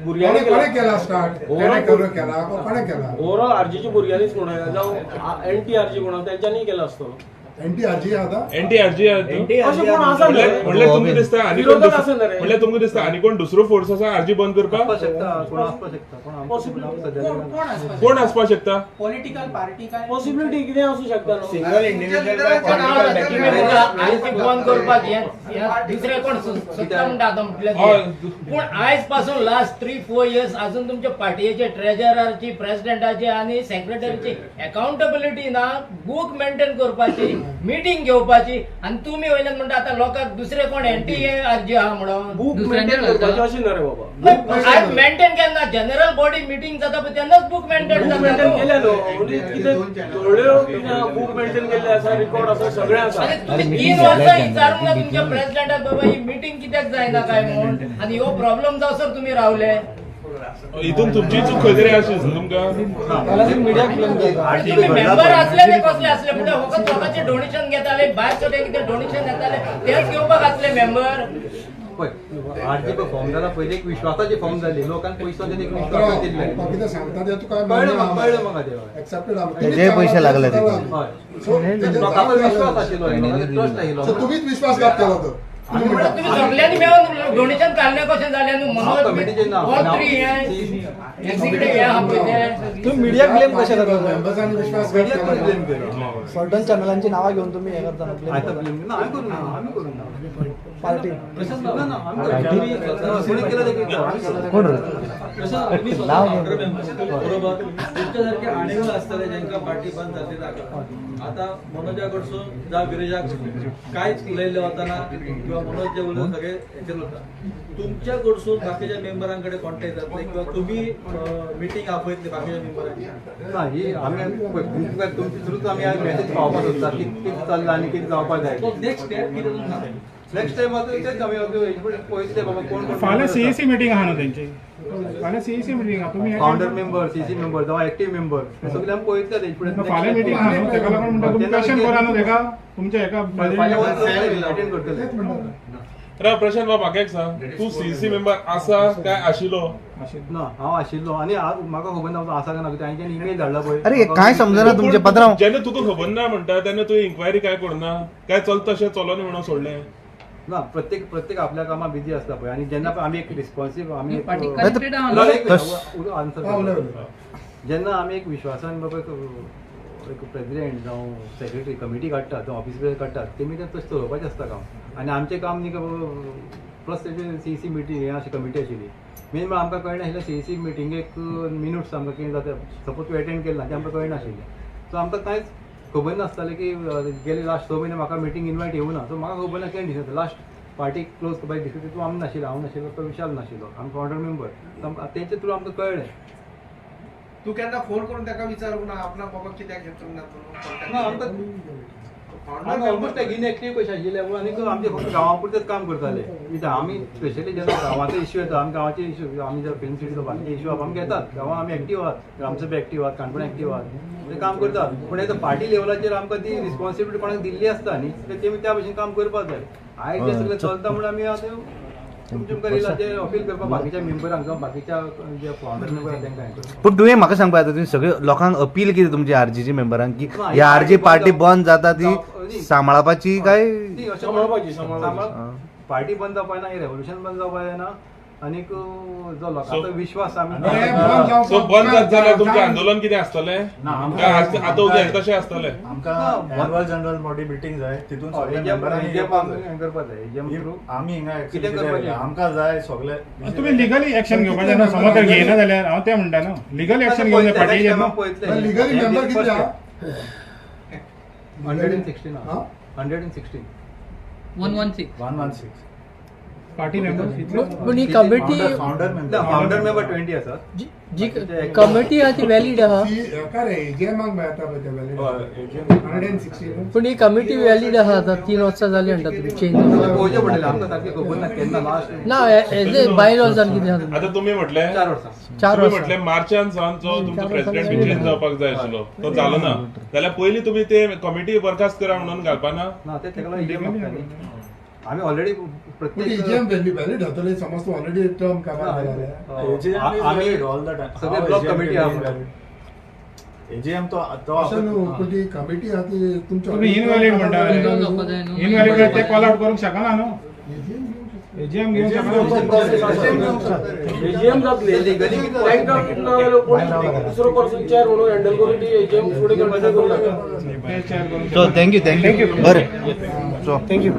A: भुरग्यांनी
H: कोणें कोणें केला स्टार्ट? कोणें करून केला, कोणें केला?
A: ओवरऑल आरजीच्या भुरग्यांनीच म्हणूया, जावं एनटी आरजी कोण आसा तेंच्यांनी केला आसतलो.
H: एनटी आरजी आता.
B: N T R G.
A: अशें कोण आसा न्हय?
B: म्हणल्यार तुमकां दिसता आनी कोण
A: विरोधक आसा न्हय रे?
B: म्हणल्यार तुमकां दिसता आनी कोण दुसरो फोर्स आसा आरजी बंद करपाक?
C: आसपाक शकता कोण, आसपाक शकता कोण, आमकां सध्या
N: कोण कोण आसपाक?
B: कोण आसपाक शकता?
N: पॉलिटिकल पार्टी काय?
A: पॉसिबिलिटी कितें आसूं शकता न्हू?
K: सिंगल इंडिव्हिज्युअल काय पॉलिटिकल बॅकिंग?
M: आयज ती बंद करपाक हे हे दुसरे कोण सुचता म्हणटा आतां म्हटलें ते. पूण आयज पासून लास्ट 3-4 इयर्स अजून तुमच्या पार्टीचे ट्रेजराची, प्रेसिडेंटाची आनी सेक्रेटरीची अकाउंटेबिलिटी ना. बूक मेंटेन करपाची, मिटींग घेवपाची, आनी तुमी वयल्यान म्हणटा आतां लोकांक दुसरे कोण एनटी आरजी आहा म्हणून.
A: बूक मेंटेन करपाचें अशें न्हय रे बाबा.
M: आयज मेंटेन केन्ना जनरल बॉडी मिटींग जाता पळय तेन्नाच बूक मेंटेन
A: बूक
M: जाता
A: मेंटेन
M: न्हू.
A: केल्या न्हू, म्हणजे कितें थोड्यो कितें बूक मेंटेन केल्ले आसा, रिकॉर्ड आसा, सगळें आसा.
M: आनी तुमी 3 वर्सां विचारूंक ना तुमच्या प्रेसिडेंटाक, बाबा ही मिटींग कित्याक जायना काय म्हूण, आनी हो प्रॉब्लम जावसर तुमी रावले.
B: हितून तुमची चूक खंय तरी आशी तुमकां.
M: आनी तुमी मेंबर असले ते कसले असले म्हणजे फकत लोकांचे डोनेशन घेताले, भायर सगळे कितें डोनेशन येताले तेच घेवपाक आसले मेंबर.
C: पळय आरजी फॉर्म जाला पयलीं एक विश्वासाची फॉर्म जाली, लोकांक पयसो दिवन एक विश्वास दिल्ले.
H: कितें सांगता तें तुका
C: कळ्ळें म्हाका तें
H: एक्सेप्टेड.
E: तेजेय पयशे लागले तितून.
C: हय, लोकांचो विश्वास आशिल्लो, ट्रस्ट आशिल्लो.
H: तुमीच विश्वासघात केलो तो.
M: तुम्ही सगळ्यांनी मेळून डोनेशन काडलें कशें जालें न्हू मनोज
O: तुम्ही मीडिया ब्लेम कशें करता?
H: मेंबर्सांनी विश्वासघात केलो.
O: सर्टन चॅनलांची नावां घेवन तुम्ही हे करता.
C: ना आमी करूंक ना
O: पार्टी
K: बरोबर. तुमच्या सारखे आणीव आसतले जांकां पार्टी बंद जातली नाका. आतां मनोजा कडसून जावं विरेशा कडसून कांयच उलयल्लें वतना किंवा मनोज जे उलयले सगळे हेचेर उरता. तुमच्या कडसून बाकीच्या मेंबरां कडेन कॉन्टेक्ट जातले किंवा तुमी मिटींग आपयतले बाकीच्या मेंबरांची?
C: ना, ही आमी तुमचे थ्रूच आमी मॅसेज पावपाक सोदता कितें चल्लां आनी कितें जावपाक जाय.
K: नेक्स्ट स्टेप कितें तुमकां?
C: नेक्स्ट टायम आतां तेच आमी पळयतले बाबा कोण कोण.
G: फाल्यां सीईसी मिटींग आहा न्हू तेंची, फाल्यां सीईसी मिटींग आहा. तुमी
C: फावंडर मेंबर, सीसी मेंबर जावं एक्टीव मेंबर सगळे आमी पळयतले तेजे फुडें.
G: फाल्यां मिटींग आहा न्हू, तेका लागून म्हणटा तुमी क्वेश्चन करा न्हू तेका तुमच्या हेका.
C: अटेंड करतले.
B: प्रशांत बाब म्हाका एक सांग, तूं सीईसी मेंबर आसा काय आशिल्लो?
C: ना, हांव आशिल्लो आनी म्हाका खबर ना आसा काय ना, तांच्यानी ईमेल धाडला पळय.
E: अरे काय समजना तुमचे पत्राव.
B: जेन्ना तुका खबर ना म्हणटा तेन्ना तुवें इन्क्वायरी काय करुना, काय चलता तशें चलोनी म्हणून सोडलें?
C: ना, प्रत्येक प्रत्येक आपल्या कामात बिझी आसता पळय. आनी जेन्ना आमी एक रिस्पॉन्सीव आमी आन्सर जेन्ना आमी एक विश्वासान बाबा एक प्रेसिडेंट जावं सेक्रेटरी कमिटी काडटात जावं ऑफिस बेर काडटात, तेमी तें तशें चलोवपाचें आसता काम. आनी आमचें काम न्ही प्लस तेजे सीईसी मिटींग हें अशी कमिटी आशिल्ली. मेन म्हळ्यार आमकां कळनाशिल्लें सीईसी मिटिंगेक मिनुट्स आमकां कितें जाता, सपोज तूं एटेंड केलें ना तें आमकां कळनाशिल्लें. सो आमकां कांयच खबर नासतालें की गेले लास्ट 6 म्हयने म्हाका मिटींग इनवायट येवना. सो म्हाका खबर ना कितें डिसिजन लास्ट पार्टी क्लोज करपाची डिसिजन तितून आमी नाशिल्लो, हांव नाशिल्लो, तो विशाल नाशिल्लो, आमी फावंडर मेंबर. सो तेंचे थ्रू आमकां कळ्ळें.
J: तूं केन्ना फोन करून ताका विचारूंक ना आपणाक बाबा कित्याक घेतूंक ना?
C: ना, आमकां आमी ऑलमोस्ट इनएक्टीव कशें आशिल्ले आनी आमचे फक्त गांवा पुरतेच काम करताले. कित्याक आमी स्पेशली जेन्ना गांवाचो इश्यू येता, आमी गांवाचे इश्यू, आमी जर फिल्म सिटीचो बाकीचे इश्यू आमी घेतात. गांवां आमी एक्टीव आहात, ग्रामसभा एक्टीव आहात, काणकोण एक्टीव आहात, ते काम करतात. पूण आतां पार्टी लेवलाचेर आमकां ती रिस्पॉन्सिबिलिटी कोणाक दिल्ली आसता न्ही, तेमी त्या भशेन काम करपाक जाय. आयज जें सगळें चलता म्हणून आमी आतां तुमचे मुखार येयला ते अपील करपाक बाकीच्या मेंबरांक जावं बाकीच्या जे फावंडर मेंबर आसा तेंकां.
E: पूण तुवें म्हाका सांगपा जाता, तुमी सगळे लोकांक अपील कितें तुमच्या आरजीचे मेंबरांक की ही आरजी पार्टी बंद जाता ती सांबाळपाची काय?
A: सांबाळपाची
C: पार्टी बंद जावपाक जायना, ही रेवोल्युशन बंद जावपाक जायना. आनीक जो लोकांचो विश्वास आमी
B: सो बंद जात जाल्यार तुमचें आंदोलन कितें आसतलें? आतां उद्या तशें आसतलें?
D: आमकां एन्युअल जनरल बॉडी मिटींग जाय, तितून सगळे मेंबरांनी
C: करपाक जाय.
D: आमी हिंगा कितें करपाचें आमकां जाय सगळे.
G: तुमी लिगली एक्शन घेवपाचें ना, समज तर घेयना जाल्यार हांव तें म्हणटा न्हू, लिगल एक्शन घेवंक जाय पार्टीचेर न्हू.
H: लिगली मेंबर कितले आहा?
C: 116. 116.
N: 116.
D: 116
G: पार्टी मेंबर.
N: पण ही कमिटी
C: फावंडर मेंबर 20 आसात.
N: जी कमिटी आहा ती व्हॅलीड आहा.
H: एजीएमाक मेळटा पळय ते व्हॅलिड 116.
N: पूण ही कमिटी व्हॅलीड आहा आतां 3 वर्सां जालीं म्हणटा तुमी चेंज
C: पळोवचें पडटलें आमकां सारकें खबर ना केन्ना लास्ट
N: ना एज ए बाय लॉजान कितें आहा.
B: आतां तुमी म्हटलें
C: 4 वर्सां,
N: 4 वर्सां
B: म्हटलें मार्चान सावन जो तुमचो प्रेसिडेंट बी चेंज जावपाक जाय आशिल्लो तो जालो ना, जाल्यार पयलीं तुमी ते कमिटी बरखास्त करा म्हणून घालपा ना?
C: ना, ते तेका लागून आमी ऑलरेडी प्रत्येक
H: एजीएम व्हॅलिड जातले समज तूं ऑलरेडी टर्म काबार जाल्यार
C: आमी सगळे ब्लॉक कमिटी आहा.
D: एजीएम तो
H: अशें न्हू, पूण ती कमिटी आहा ती तुमच्या
G: तुमी इनव्हॅलिड म्हणटा, इनव्हॅलिड ते कॉल आउट करूंक शकना न्हू. एजीएम घेवंक शकना,
A: एजीएम जातली तांकां कोण दुसरो पर्सन चेअर म्हणून हँडल करून ती एजीएम फुडें कंटिन्यू करूंक शकता.
E: So thank you, thank you, बरें, सो thank you.